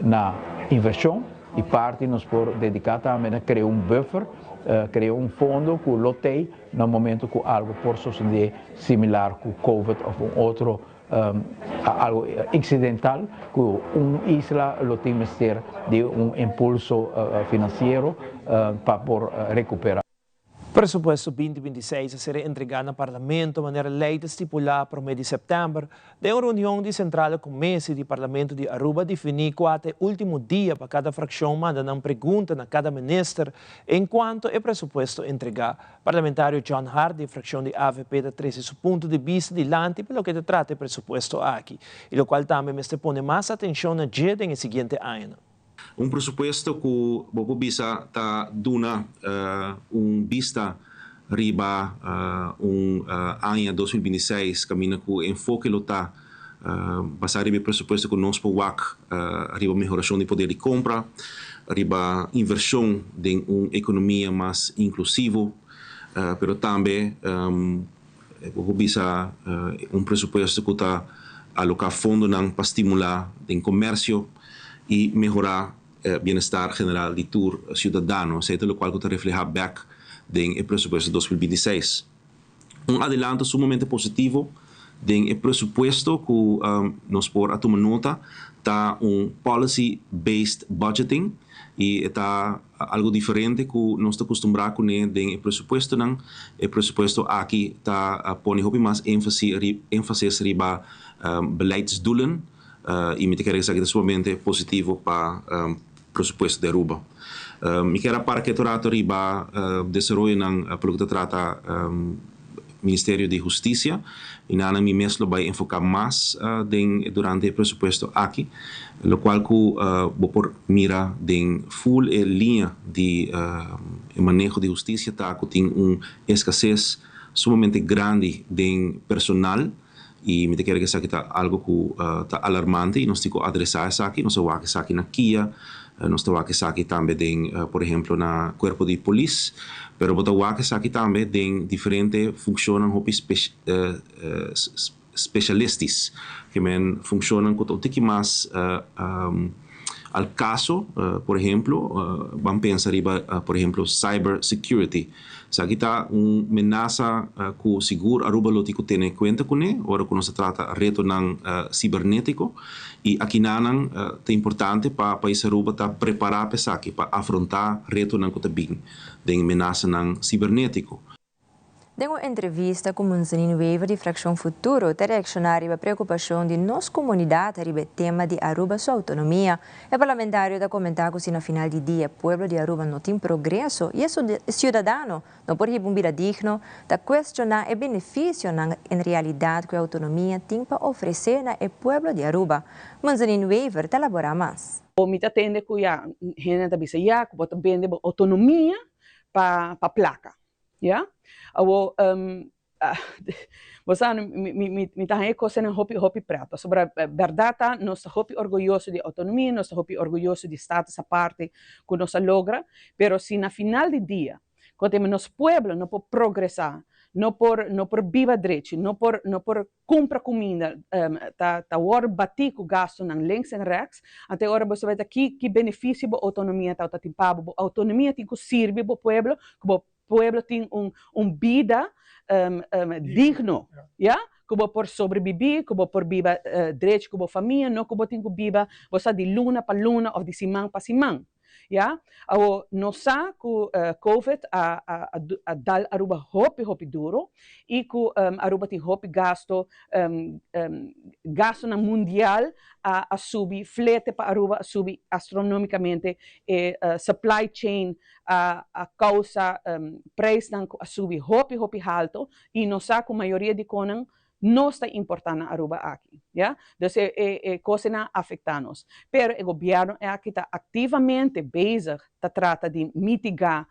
na invershon. Y parti nos por dedica tambe na crea un buffer, crea un fondo cu lo tey na momento cu algo por sosode similar cu Covid of un otro algo incidental cu un isla lo tin mester di un impulso financiero pa por recupera. Presupuesto 2026 a ser entregá na Parlamento manera lei ta stipulá promé di sèptèmber. Den un reunion di Sentrale Commissie di Parlamento di Aruba a definí kua ta e último dia pa kada frakshon manda nan pregunta na kada minister en kuanto e presupuesto entregá. Parlamentario John Hart di e frakshon di avp ta trese su punto di bista dilanti pa loke ta trata e presupuesto aki i lokual tambe mester pone mas atenshon na dje den e siguiente añanan. Un presupuesto ku bo por bisa ta duna un bista riba un aña 2026 kaminda ku e enfoke lo ta basá riba e presupuesto ku nos por wak riba mehorashon di poder di kompra, riba invershon den un ekonomia mas inklusivo, pero tambe bo por bisa un presupuesto ku ta aloká fondonan pa stimulá den komersio i mehorá bienestar general di tur siudadano. Esei ta lokual ku ta reflehá bèk den e presupuesto 2026. Un adelanto sumamente positivo den e presupuesto ku nos por a tuma nota ta un policy based budgeting i e ta Algo diferente ku nos ta kustumbrá kuné den e presupuestonan. E presupuesto aki ta pone hopi mas énfasis riba beleidsdoelen i mi ta kere esaki ta sumamente positivo pa presupuesto di Aruba. Mi kier a para ketu rato riba desaroyonan pa loke ta trata Ministerio di Husticia y nana mi mes lo bay enfoca mas den durante e presupuesto aki, locual cu bo por mira den full e liña di e maneho di husticia ta cu tin un escasez sumamente grandi den personal y mi ta kere cu esaki ta algo cu ta alarmante y nos tin cu adresa esaki, nos a wak esaki na kia. Nos ta wak esaki tambe den, por ehemplo, na cuerpo di polis, pero bo ta wak esaki tambe den diferente funccionnan hopi specialistis, ke men funccionnan cu ta un tiki mas al caso, por ehemplo, ban pensa riba, por ehemplo, cyber security. Esaki ta un menasa cu sigur Aruba lo tin cu tene cuenta cune ora cu nos ta trata retonan cibernetico y akinanan ta importante pa pais Aruba ta prepara pa esaki, pa afronta retonan cu ta bin den menasanan cibernetico. Den un entrevista ku Monsenin Wever di Frakshon Futuro ta reakshoná riba preokupashon di nos komunidat riba e tema di Aruba su outonomia. E parlamentario ta komentá ku si na final di dia pueblo di Aruba no tin progreso i e siudadano no por hiba un bida digno, ta kuestioná e benefisionan en realidat ku e outonomia tin pa ofresé na e pueblo di Aruba. Monsenin Wever ta laborá mas. Mi ta tende ku ya hende ta bisa ya ku bo ta bende bo outonomia pa plaka. Ya? Awo, bo sa, mi, mi, mi, mi ta haña e kosanan hopi, hopi pret. Pasobra bèrdat ta, nos ta hopi orguyoso di outonomia, nos ta hopi orguyoso di status aparte ku nos a logra, pero si na final di dia, kote nos pueblo no por progresá, no por, no por biba drechi, no por, no por Kumpra kuminda ta ta wòrdu batí ku gastunan links en rèks. Anto e ora bo sabe ta ki ki benefisio bo outonomia tabata tin pa bo. Bo outonomia tin ku sirbi bo pueblo, ku bo pueblo tin un un bida digno, ya, ku bo por sobrebibí, ku bo por biba drechi ku bo famia, no ku bo tin ku biba bo sa di luna pa luna òf di siman pa siman. Ya, awo nos sa cu Covid a a dal Aruba hopi hopi duro y cu Aruba tin hopi gasto, gastonan mundial a a subi, flete pa Aruba a subi astronomicamente, e supply chain a a causa prijsnan cu a subi hopi hopi halto y nos sa cu mayoria di conan Nos ta importá na Aruba aki, ya. Dus e e e kosenan a afektá nos. Pero e gobièrnu aki ta aktivamente bezig ta trata di mitigá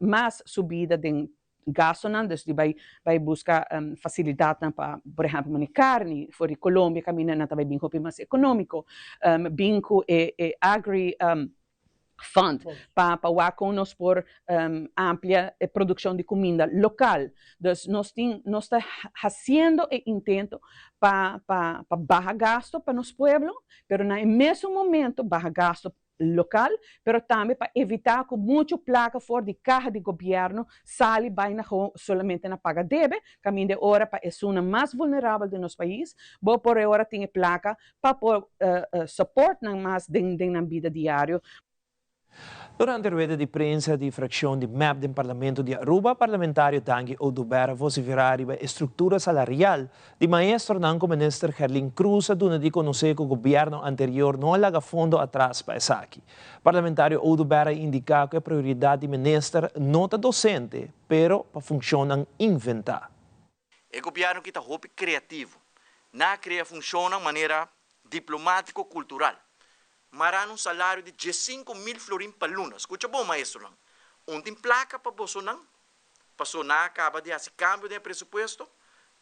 mas subida den gastonan, dus di bai bai buska fasilidatnan pa, por ehèmpel, mane karni for di Colombia kaminda nan ta bai bin hopi mas ekonómiko, bin ku e e agri fund pa pa wak kon nos por amplia e produkshon di kuminda lokal. Dus nos tin nos ta hasiendo e intento pa pa pa baha gasto pa nos pueblo, pero na e mesun momento baha gasto lokal, pero tambe pa evitá ku muchu plaka for di kaha di gobièrnu sali bai na gewoon solamente na paga debe, kaminda e ora pa esunnan mas vulnerabel den nos pais bo por e ora tin e plaka pa por support nan mas den den nan bida diario. Durante rueda di prensa di fraccion di mep den Parlamento di Aruba, parlamentario Dangui Oduber a vocifera riba e structura salarial di maestronan cu Minister Gerlin Croes a duna di conoce cu gobierno anterior no a laga fondo atras pa esaki. Parlamentario Oduber a indica cu e prioridad di minister no ta docente, pero pa funcionnan inventa. E gobièrnu ki ta hopi kreativo. Nan a krea funshonnan manera diplomátiko kultural. Mará un salario di 15.000 florin pa luna. Skucha bon, maestronan. Un tin plaka pa bosonan, paso nan a kaba di hasi kambio den e presupuesto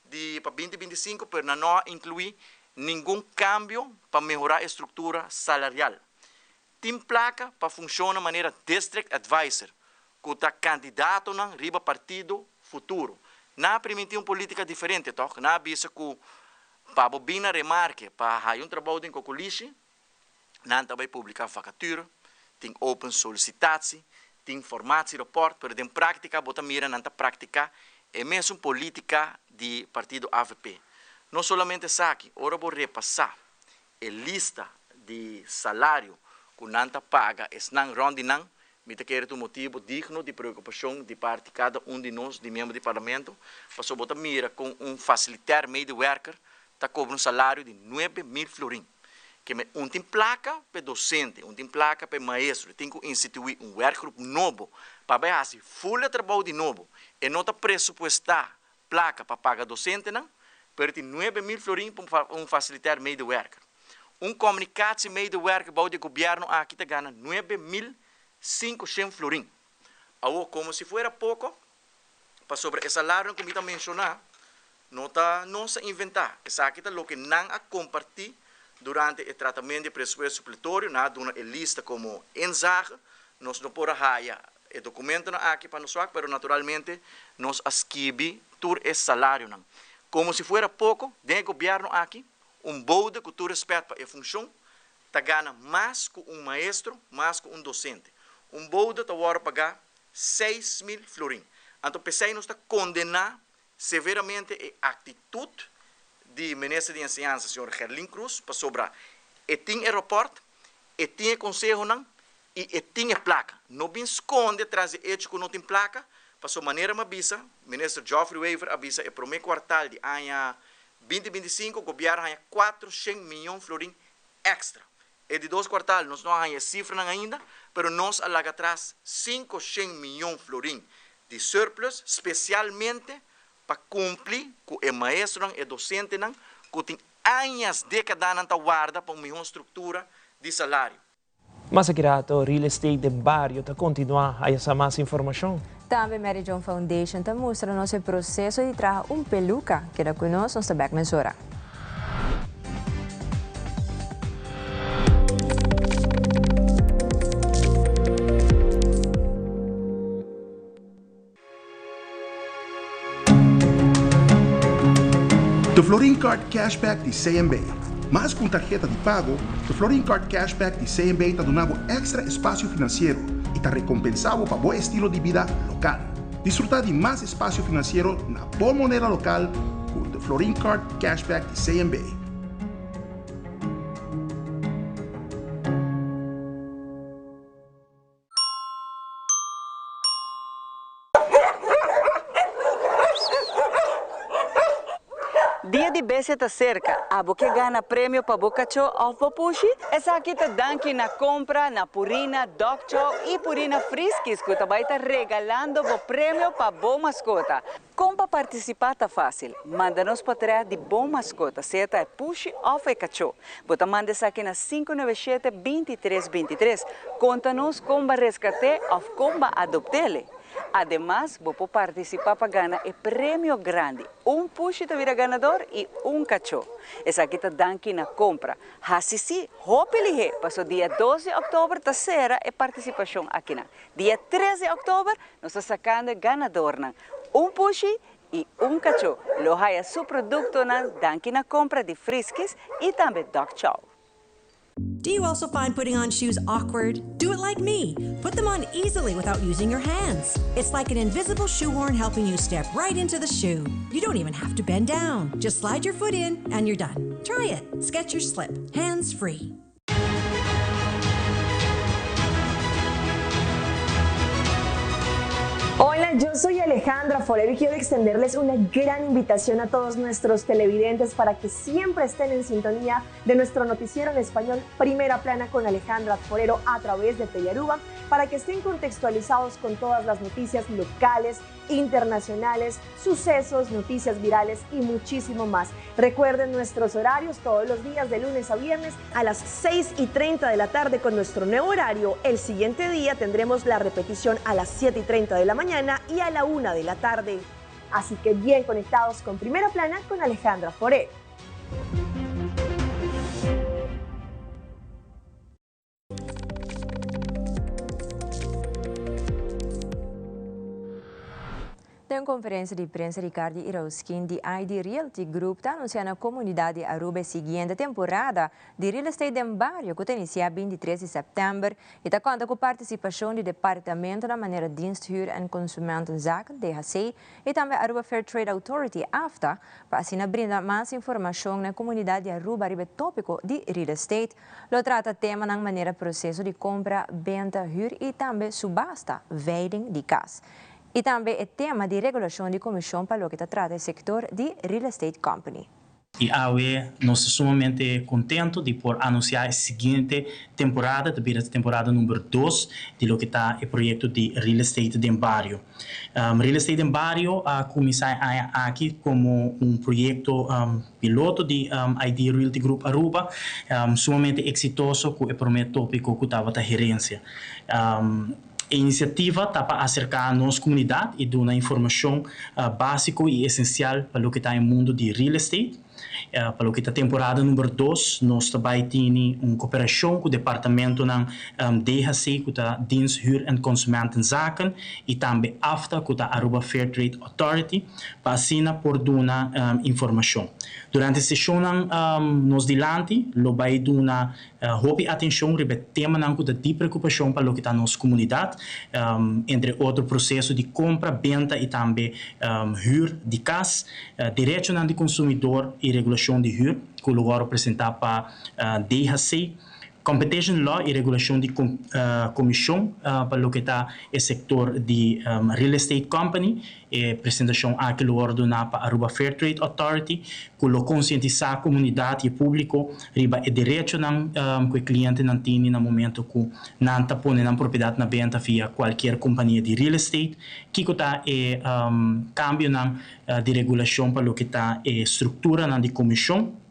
di pa 2025, pero nan no a inkluí ningun kambio pa mehorá e struktura salarial. Tin plaka pa funshonnan manera district advisor, ku ta kandidatonan riba partido futuro. Nan a primintí un polítika diferente, tòg? Nan a bisa ku pa bo bin na remarke pa haya un trabou den Kokolishi, nan ta bai publiká vakatura, tin open solisitatie, tin formatierapport, pero den práktika bo ta mira nan ta praktiká e mesun polítika di partido avp. No solamente esaki, ora bo repasá e lista di salario ku nan ta paga esnan rònt di nan, mi ta kere ta un motibu digno di preokupashon di parti kada un di nos di miembro di Parlamento, pasobra bo ta mira kon un fasilitèr medewerker ta kobra un salario di 9000 florin. Ke men un tin plaka pa e dosente, un tin plaka pa e maestro, tin ku instituí un werkgroep nobo pa bai hasi ful e trabou di nobo. E no ta presupuestá plaka pa paga dosentenan, pero tin 9000 florin pa un fasilitèr medewerker. Un komunikatiemedewerker bou di e gobièrnu aki ta gana 9500 florin. Awor, komo si fuera poko, pasobra e salarionan ku mi ta menshoná no ta nos a inventá, esaki ta loke nan a kompartí durante e tratamentu di e presupuesto supletorio, nan a duna e lista komo inzage, nos no por a haya E dokumentonan aki pa nos wak, pero naturalmente nos a skibi tur e salarionan. Komo si fuera poko, den e gobièrnu aki, un bode ku tur rèspèt pa e funshon, ta gana mas ku un maestro, mas ku un dosente. Un bode ta wòrdu pagá 6000 florin. Anto p'esei nos ta kondená severamente e aktitut di Minister di Enseñansa, señor Gerlin Croes, pasobra e tin e rapòrt, e tin e konsehonan, I e tin e plaka. No bin skonde tras di echo ku no tin plaka, pasobra manera mi a bisa, Minister Geoffrey Wever a bisa e promé kuartal di aña 2025 gobièrnu haña 400 miyon florin èkstra. E di dos kuartal nos no a haña e sifranan ainda, pero nos a laga atras 500 miyon florin di surplus spesialmente pa kumpli ku e maestronan, e dosentenan ku tin añas, dékadanan ta warda pa un mihó struktura di salario. Mas aki rato, Real Estate den Bario ta kontinuá. Haya sa mas informashon. Tambe Mary Joan Foundation ta mustra nos e proseso di traha un peluka. Keda ku nos, nos ta bek mesora. The Florin Card Cashback di CMB. Mas ku un tarheta di pago, The Florin Card Cashback di CMB ta duna bo èkstra espasio finansiero i ta rekompensá bo pa bo estilo di bida lokal. Disfrutá di mas espasio finansiero na bo moneda lokal ku The Florin Card Cashback di CMB. Dia di Bestia ta serka, abo ke gana premio pa bo kachó òf bo pushi? Esaki ta danki na kompra na Purina Dog Chow i Purina Friskies ku ta bai ta regalando bo premio pa bo maskota. Kon pa partisipá ta fásil, manda nos potrèt di bo maskota, sea ta e pushi òf e kachó. Bo ta manda esaki na 597 23 23. Konta nos kon b'a reskat'é òf kon b'a adopt'é. Ademas, bo por partisipá pa gana e premio grandi, un pushi ta bira ganador i un kachó. Esaki ta danki na kompra. Hasi sí hopi lihé, paso dia 2 di òktober ta sera e partisipashon akinan. Dia 3 di òktober nos ta sakando e ganadornan. Un pushi i un kachó lo haya su produktonan danki na kompra di Friskies i tambe Dog Chow. Do you also find putting on shoes awkward? Do it like me. Put them on easily without using your hands. It's like an invisible shoehorn helping you step right into the shoe. You don't even have to bend down. Just slide your foot in and you're done. Try it. Skechers Slip. Hands free. Hola, yo soy Alejandra Forero y quiero extenderles una gran invitación a todos nuestros televidentes para que siempre estén en sintonía de nuestro noticiero en español Primera Plana con Alejandra Forero a través de Telearuba, para que estén contextualizados con todas las noticias locales, internacionales, sucesos, noticias virales y muchísimo más. Recuerden nuestros horarios todos los días de lunes a viernes a las 6 y 30 de la tarde con nuestro nuevo horario. El siguiente día tendremos la repetición a las 7 y 30 de la mañana y a la 1 de la tarde. Así que bien conectados con Primera Plana con Alejandra Forero. Den un conferencia di prensa Ricardi Irausquin di ID Realty Group ta anuncia na comunidad di Aruba e siguiente temporada di Real Estate den Bario cu ta inicia 23 di september y ta conta cu participacion di departamentonan manera Dienst Huur en Consumentenzaken, DHC, y tambe Aruba Fair Trade Authority, AFTA, pa asina brinda mas informacion na e comunidad di Aruba riba e topico di Real Estate. Lo trata temanan manera proceso di compra, benta, huur y tambe subasta, veiling, di cas. Y tambe e tema di regulacion di comision pa loke ta trata e sector di Real Estate Company. Y awe nos ta sumamente contento di por anuncia e siguiente temporada, ta bira temporada number dos di loke ta e proyecto di Real Estate den Bario. Real Estate den Bario a cuminsa e aña aki como un proyecto piloto di ID Realty Group Aruba, sumamente exitoso cu e prome topico cu tabata herencia. E iniciativa ta pa acerca nos comunidad y duna informacion basico y esencial pa loke ta e mundo di real estate. Pa loke ta temporada number dos nos ta bay tini un cooperacion cu departamentonan DHC cu ta Dienst Huur en Consumentenzaken y tambe AFTA cu ta Aruba Fair Trade Authority pa asina por duna informacion. Durante sesionnan nos dilanti lo bay duna Hopi atencion riba e temanan cu ta di preocupacion pa loke ta nos comunidad, entre otro proceso di compra, benta y tambe huur di cas, derechonan di consumidor y regulacion di huur cu lo worde presenta pa DHC, Competition Law y regulacion di comision pa loke ta e sector di real estate company. E presentacion aki lo worde duna pa Aruba Fair Trade Authority cu lo concientisa comunidad y e publico riba e derechonan cu e clientenan tini na momento cu nan ta pone nan propiedad na benta via cualkier compania di real estate. Kico ta e cambionan di regulacion pa loke ta e structuranan di comision?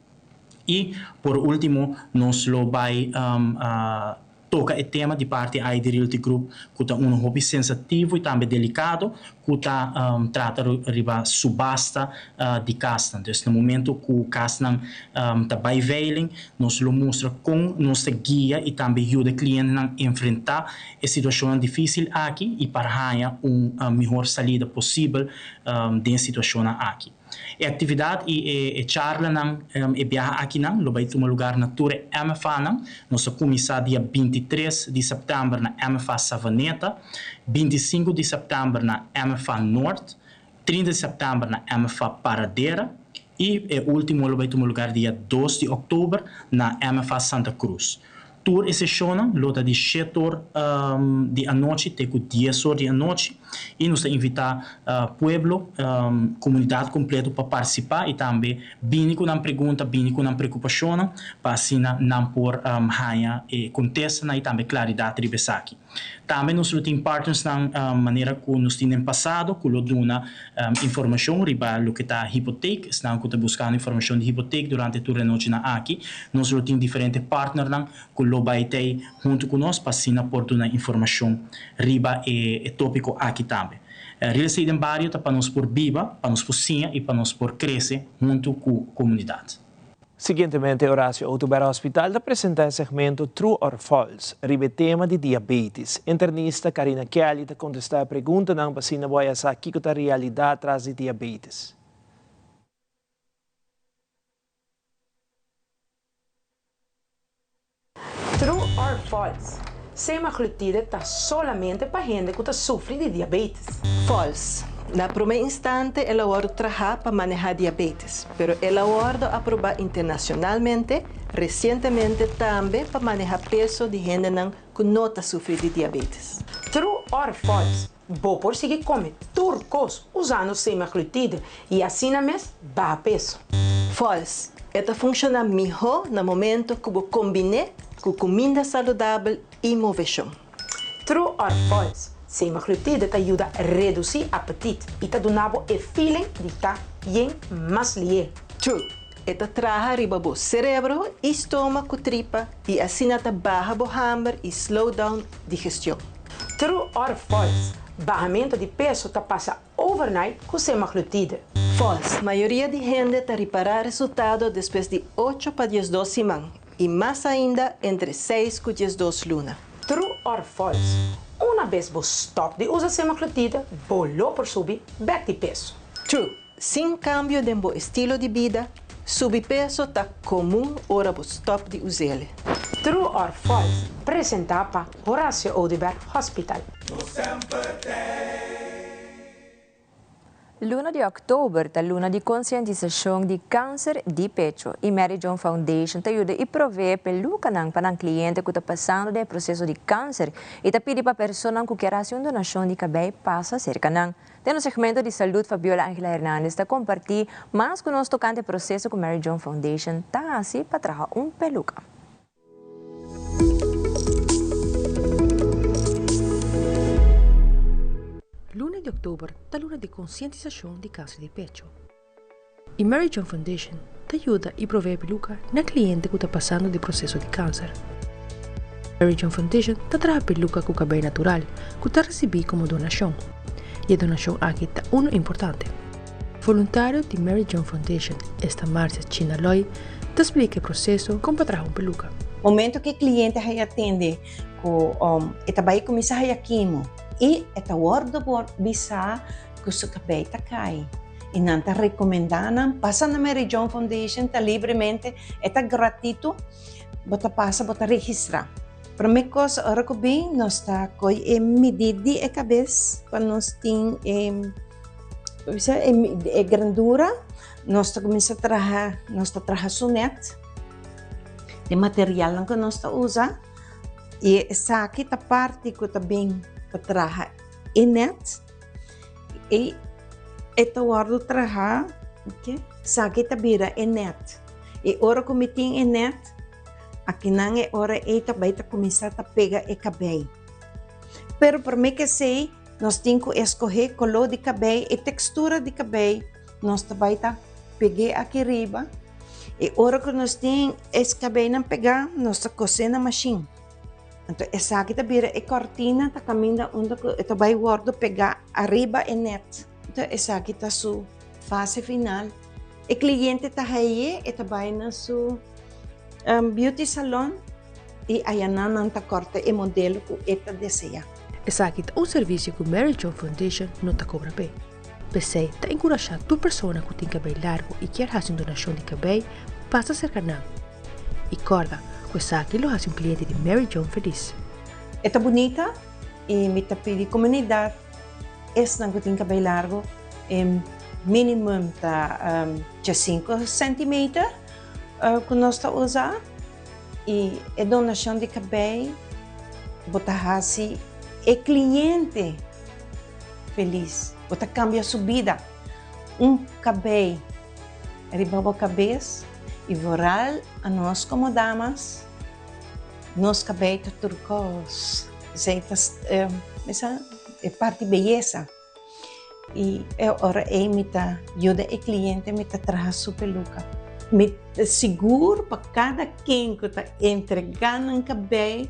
Y por ultimo nos lo bay Toca e tema di parti ai di Realty Group cu ta uno hopi sensativo y tambe delicado cu ta trata riba subasta di casnan. Dus na momento cu casnan ta bay veiling nos lo mustra con nos ta guia y tambe yuda e clientenan enfrenta e situacionnan dificil aki y para haya un mihor salida posibel den e situacionnan aki. E actividad y e charlanan e biaha akinan lo bay tuma lugar na tur e MFAnan. Nos ta cuminsa dia 23 di september na MFA Savaneta, 25 di september na MFA Noord, 30 di september na MFA Paradera y e ultimo lo bay tuma lugar dia 2 di october na MFA Santa Cruz. Tur e seshonnan lo ta di shete or di anochi te ku dies or di anochi i nos ta invitá pueblo, komunidat kompleto pa partisipá i tambe bini ku nan pregunta, bini ku nan preokupashonnan pa asina nan por haña e kontestanan i tambe klaridat riba esaki. Tambe nos lo tin partnersnan manera ku nos tin den pasado ku lo duna informashon riba loke ta hipotek. Esnan ku ta buskando informashon di hipotek durante tur e nochinan aki, nos lo tin diferente partnernan ku lo bai tei huntu ku nos pa asina por duna informashon riba e topiko aki tambe. Real Estate den Bario ta pa nos por biba, pa nos por siña i pa nos por krese huntu ku komunidat. Siguientemente Horacio Oduber Hospital ta presenta e segmento True or False riba e tema di diabetes. Internista Karina Kelly ta contesta e preguntanan pa asina bo haya sa kico ta realidad tras di diabetes. or false? Semaglutide ta solamente pa hende ku ta sufri di diabetes. False. Na promé instante el a wòrdu trahá pa manehá diabetes, pero el a wòrdu aprobá internashonalmente resientemente tambe pa manehá peso di hendenan ku no ta sufri di diabetes. True or false? Bo por sigui kome tur kos usando semaglutide i asina mes baha peso. False. E ta funshoná mihó na momento ku bo kombin'é ku kuminda saludabel i moveshon. True or false? Semaglutide ta yuda redusí apetit i ta duna bo e feeling di ta yen mas lié. True. E ta traha riba bo serebro i stoma ku tripa i asina ta baha bo hamber i slow down digestion. True or false? Bahamento di peso ta pasa overnight ku semaglutide. False. Mayoria di hende ta ripará resultado despues di ocho pa diesdos siman i mas ainda entre seis ku diesdos luna. True or false? Una bes bo stòp di usa semaglutide, bo lo por subi bèk di peso. True. Sin kambio den bo estilo di bida, subi peso ta komun ora bo stòp di us'el. True or false? Presentá pa Horacio Oduber Hospital. Luna di òktober ta luna di konsientisashon di kanser di pecho i Mary Joan Foundation ta yuda i proveé pelukanan pa nan kliente ku ta pasando den e proseso di kanser i ta pidi pa personan ku kier hasi un donashon di kabei pasa serka nan. Den nos segmento di salud Fabiola Angela Hernandez ta kompartí mas ku nos tokante e proseso ku Mary Joan Foundation ta hasi pa traha un peluka. Luna di oktober ta luna di konsientisashon di kanser di pecho. E Mary Joan Foundation ta yuda i provee peluka na kliente ku ta pasando di proseso di kanser. Mary Joan Foundation ta traha peluka ku kabei natural ku ta risibí komo donashon, i e donashon aki ta unu importante. Voluntario di Mary Joan Foundation, esta Marcia China Loy, ta splika e proseso kon pa traha un peluka. Momento ku e kliente haya tende ku e ta bai kuminsá haya kimo i e ta wòrdu bisá ku su kabei ta kai i nan ta rekomendá nan pasa na Mary Joan Foundation ta libremente e ta gratito bo ta pasa bo ta registrá. Promé kos ora ku bin nos ta koi e midí di e kabes pa nos tin e e grandura. Nos ta kuminsá traha, nos ta traha su nèt, e materialnan ku nos ta usa i esaki ta parti ku ta bin pa traha e nèt i e ta wòrdu traha, esaki ta bira e nèt i ora ku mi tin e nèt akinan e ora ei ta bai ta kuminsá ta pega e kabei pero promé ke esei Nos tin ku eskohé koló di kabei i tekstura di kabei. Nos ta bai ta peg'é aki riba i ora ku nos tin es kabeinan pegá nos ta kosé na mashin. Anto esaki ta bira e kòrtina ta kaminda unda ku e ta bai wòrdu pegá ariba e nèt. Anto esaki ta su fase final. E kliente ta haye e ta bai na su beauty salon. I ayanan nan ta kòrta e modelo ku e ta deseá. Esaki ta un servisio ku Mary Jo Foundation no ta kobra p'e. P'esei ta enkurashá tur persona ku tin kabei largu i kier hasi un donashon di kabei pasa serka nan. I kòrda ku esaki lo hasi un kliente di Mary Jo felis. E ta bunita i mi ta pidi komunidat esnan ku tin kabei largu e minimum ta djesinku sentimeter ku nos ta usa. I e donashon di kabei bo ta hasi e kliente felis, bo ta kambia su bida. Un kabei riba bo kabes i vooral anos komo damas nos kabei ta tur kos, esei ta e parti beyesa. I e ora ei mi ta yuda e kliente, mi ta traha su peluka. Mi ta sigur pa kada ken ku ta entregá nan kabei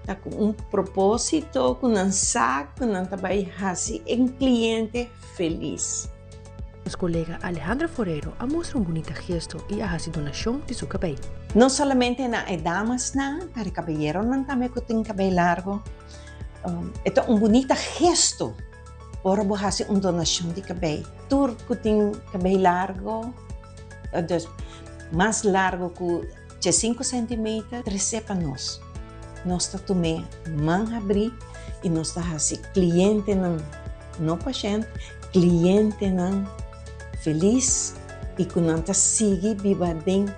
ta ku un propósito ku nan sa ku nan ta bai hasi e kliente felis. Nos kolega Alejandra Forero a mustra un bunita gesto i a hasi donashon di su kabei. No solamente na e damasnan, pero e kabayeronan tambe ku tin kabei largu. E ta un bunita gesto ora bo hasi un donashon di kabei. Tur ku tin kabei largo, dus mas largo ku djesinku sentimeter, tres'é pa nos. Nos ta tum'é man habrí i nos ta hasi klientenan, no pashènt, klientenan felis i ku nan ta sigui biba den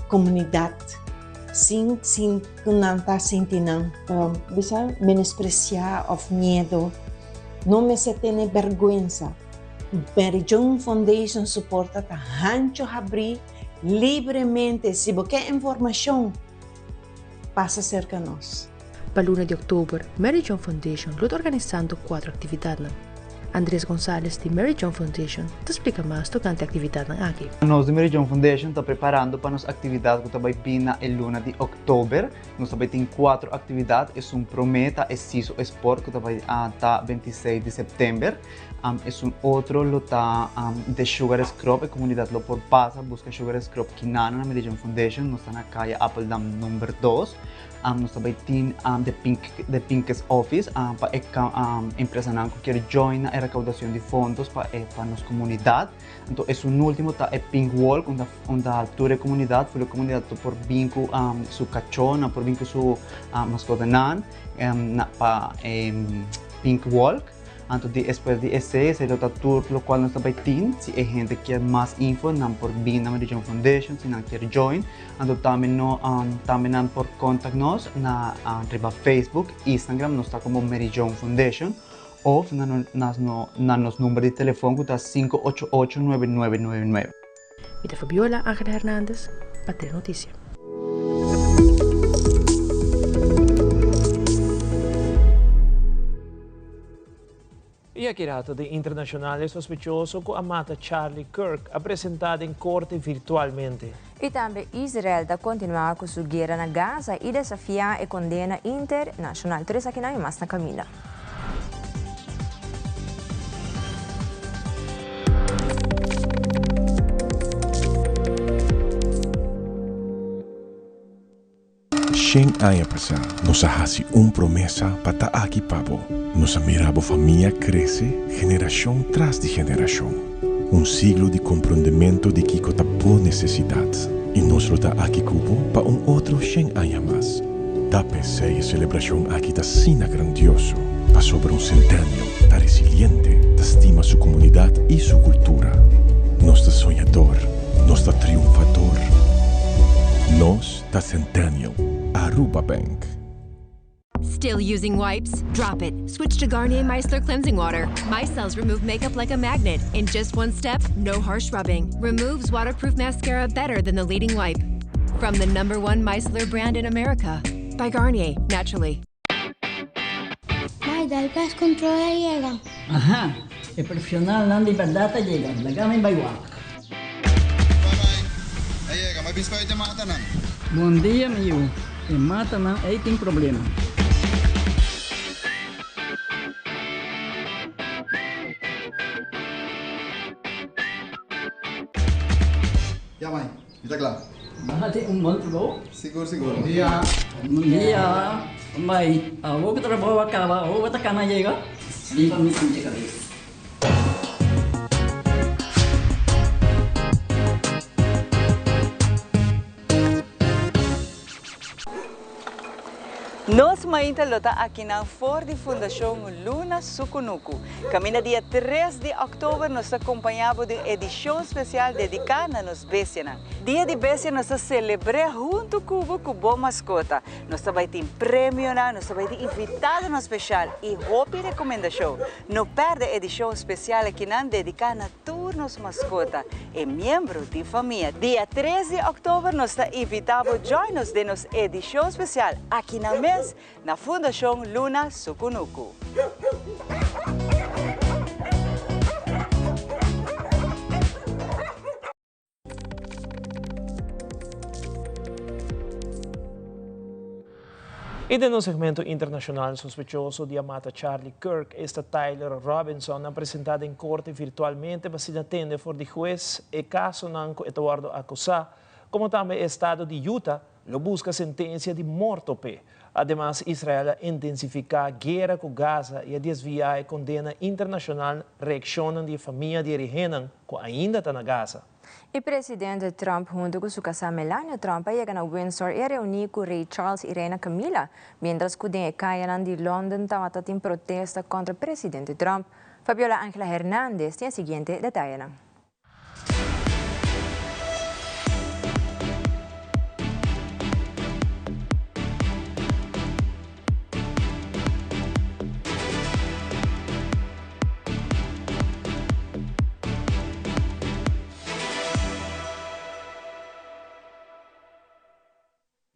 komunidat sin sin ku nan ta sinti nan bisa menospresiá òf miedu. No mester tene bèrgwensa. Mary Joan Foundation su porta ta hancho habrí libremente. Si bo ke informashon, pasa serka nos. Pa luna di òktober, Mary Joan Foundation lo ta organisando kuater aktividatnan. Andres Gonzalez di Mary Joan Foundation ta splika mas tokante e aktividatnan aki. Nos di Mary Joan Foundation ta preparando pa nos aktividat ku ta bai bin na e luna di òktober. Nos ta bai tin kuater aktividat. Esun promé ta e Siso Sport ku ta bai ta 26 di sèptèmber. Esun otro lo ta The Sugar Scrub, e komunidat lo por pasa buska Sugar Scrub kinana na Mary Joan Foundation. Nos ta na kaya Appeldam number dos. Nos ta bai tin The Pink, The Pinkest Office pa e empresanan ku kier join na e rekaudacion di fondos pa e pa nos komunidat. Anto esun ultimo ta e Pink Walk unda unda tur e komunidat, ful e komunidat lo por bin ku su kachó, nan por bin ku su maskotanan na pa e Pink Walk. Anto di espues di esei, esei lo ta tur lokual nos ta bai tin. Si e hende kier mas info, nan por bin na Mary Joan Foundation, si nan kier join. Anto tambe no, tambe nan por contact nos na riba Facebook, Instagram, nos ta como Mary Joan Foundation, of na na nos number di telefon ku ta 588 9999. Mi ta Fabiola Angela Hernandez pa Telenoticia. E akirato di internashonal e sospechoso ku a mata Charlie Kirk a presentá den korte virtualmente. I tambe Israel ta kontinuá ku su guera na Gaza i desafiá e kondena internashonal. Tur esakinan i mas na kaminda. Shen aña pasá nos a hasi un promesa pa ta aki pa bo. Nos a mira bo famia krese generashon tras di generashon. Un siglo di komprondementu di kiko ta bo nesesidat. I nos lo ta aki ku bo pa un otro shen aña mas. Ta p'esei e selebrashon aki ta asina grandioso, pasobra un Centennial ta resiliente, ta stima su komunidat i su kultura. Nos ta soñador, nos ta triunfador. Nos ta Centennial. Aruba Bank. Still using wipes? Drop it. Switch to Garnier Micellar Cleansing Water. Micelles remove makeup like a magnet. In just one step, no harsh rubbing. Removes waterproof mascara better than the leading wipe. From the number one micellar brand in America. By Garnier, naturally. Bai, dal pest control a yega. Aha, e profesionalnan di berdad a yega, laga mi bai wak. Bye bye, a yega, mi a bin spuit e matanan. Bon dia mi yu, e matanan ei tin problema. Ya mai, mi ta kla. Nan a tin un bon trabou. Sigur sigur. Bon dia. Bon dia. Mai, awor ku trabou a kaba, awor bo ta kana yega? Liba mi sinti kabes. Nos mainta lo ta akinan for di Fundashon Luna Sukunuku. Kaminda dia tres di òktober nos ta kompañá bo den edishon spesial dediká na nos bestianan. Dia di Bestia nos ta selebr'é huntu ku bo ku bo maskota. Nos ta bai tin premionan, nos ta bai tin invitadonan spesial i hopi rekomendashon. No pèrdè edishon spesial akinan dediká na tur nos maskota, e miembro di famia. Dia tres di òktober nos ta invitá bo join nos den nos edishon spesial aki nan mes na Fundashon Luna Sukunuku. I den nos segmento internashonal, sospechoso di a mata Charlie Kirk, esta Tyler Robinson, a presentá den korte virtualmente pa asina tende for di hues e kasonan ku e ta wòrdu akusá, komo tambe e estado di Utah lo buska sentensia di morto p'e. Ademas, Israel a intensifiká guera ku Gaza i a desviá e kondena internashonal reakshonnan di e famia di e rehennan ku ainda ta na Gaza. E presidente Trump hunto cu su casa Melania Trump a yega na Windsor y a reuni cu Rey Charles y Reina Camilla, mientras cu den e cayanan di London tawata tin protesta contra presidente Trump. Fabiola Angela Hernandez tin e siguiente detayenan.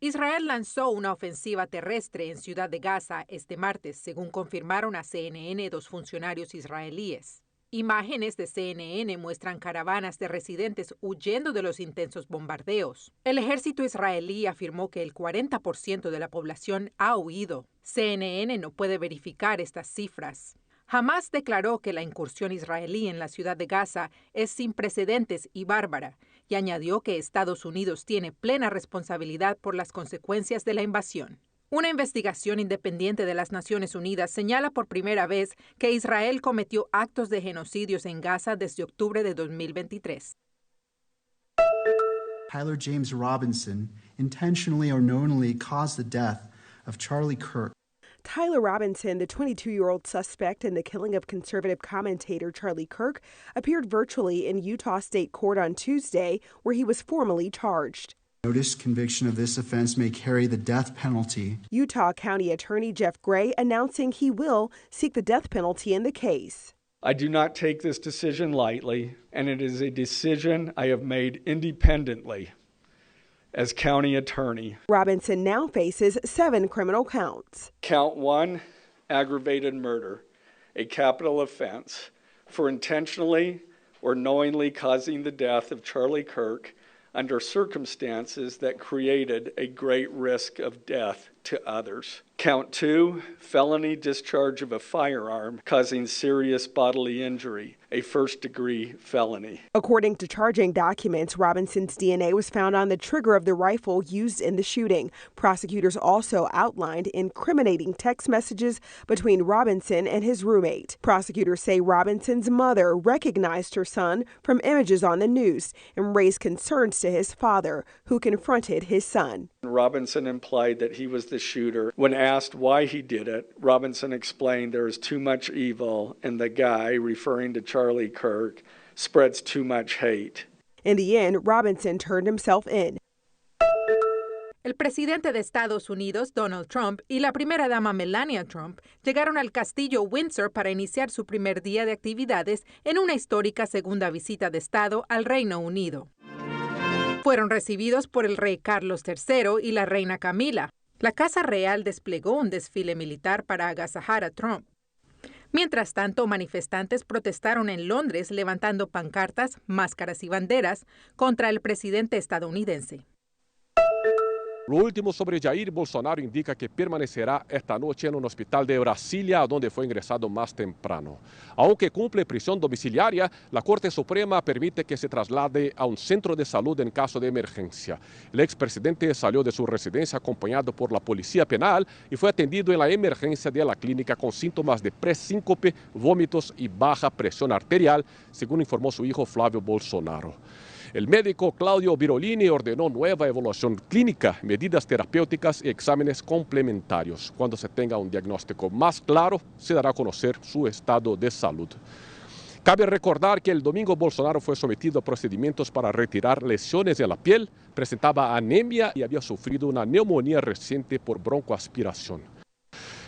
Israel lanzó una ofensiva terrestre en Ciudad de Gaza este martes, según confirmaron a CNN dos funcionarios israelíes. Imágenes de CNN muestran caravanas de residentes huyendo de los intensos bombardeos. El ejército israelí afirmó que el 40% de la población ha huido. CNN no puede verificar estas cifras. Hamás declaró que la incursión israelí en la ciudad de Gaza es sin precedentes y bárbara, y añadió que Estados Unidos tiene plena responsabilidad por las consecuencias de la invasión. Una investigación independiente de las Naciones Unidas señala por primera vez que Israel cometió actos de genocidios en Gaza desde octubre de 2023. Tyler James Robinson intentionally or knowingly caused the death of Charlie Kirk. Tyler Robinson, the 22 year old suspect in the killing of conservative commentator Charlie Kirk, appeared virtually in Utah State Court on Tuesday, where he was formally charged. Notice conviction of this offense may carry the death penalty. Utah County Attorney Jeff Gray announcing he will seek the death penalty in the case. I do not take this decision lightly, and it is a decision I have made independently as county attorney. Robinson now faces seven criminal counts. Count one aggravated murder, a capital offense, for intentionally or knowingly causing the death of Charlie Kirk under circumstances that created a great risk of death to others. Count two, felony discharge of a firearm causing serious bodily injury, a first degree felony. According to charging documents, Robinson's DNA was found on the trigger of the rifle used in the shooting. Prosecutors also outlined incriminating text messages between Robinson and his roommate. Prosecutors say Robinson's mother recognized her son from images on the news and raised concerns to his father, who confronted his son. Robinson implied that he was the shooter. When asked why he did it, Robinson explained there is too much evil and the guy, referring to Charlie Kirk, spreads too much hate. In the end, Robinson turned himself in. El presidente de Estados Unidos, Donald Trump, y la primera dama Melania Trump llegaron al castillo Windsor para iniciar su primer día de actividades en una histórica segunda visita de Estado al Reino Unido. Fueron recibidos por el rey Carlos III y la reina Camila. La Casa Real desplegó un desfile militar para agasajar a Trump. Mientras tanto, manifestantes protestaron en Londres levantando pancartas, máscaras y banderas contra el presidente estadounidense. Lo último sobre Jair Bolsonaro indica que permanecerá esta noche en un hospital de Brasilia, donde fue ingresado más temprano. Aunque cumple prisión domiciliaria, la Corte Suprema permite que se traslade a un centro de salud en caso de emergencia. El expresidente salió de su residencia acompañado por la policía penal y fue atendido en la emergencia de la clínica con síntomas de presíncope, vómitos y baja presión arterial, según informó su hijo Flavio Bolsonaro. El médico Claudio Birolini ordenó nueva evaluación clínica, medidas terapéuticas y exámenes complementarios. Cuando se tenga un diagnóstico más claro, se dará a conocer su estado de salud. Cabe recordar que el domingo Bolsonaro fue sometido a procedimientos para retirar lesiones de la piel, presentaba anemia y había sufrido una neumonía reciente por broncoaspiración.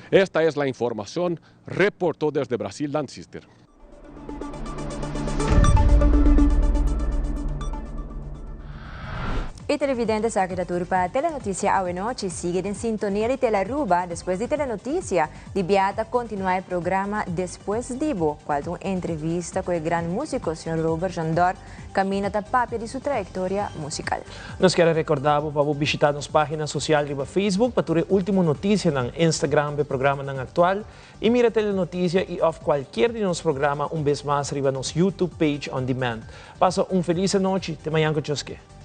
Esta es la información, reportó desde Brasil Dan Sister. Y televidente esaki ta tur pa Telenoticia awe nochi. Sigui den sintonia di Telearuba despues di Telenoticia. Di bia ta continua e programa Despues di Bo, cual ta un entrevista cu e gran musico señor Robert Jandor caminda ta papia di su trayectoria musical. Nos kier a recorda bo pa bo bishita nos pagina social riba Facebook pa tur e ultimo noticianan, Instagram pa e programanan actual y mira Telenoticia y of cualkier di nos programa un bes mas riba nos YouTube page on demand. Pasa un feliz anochi, te mañan cu Choske.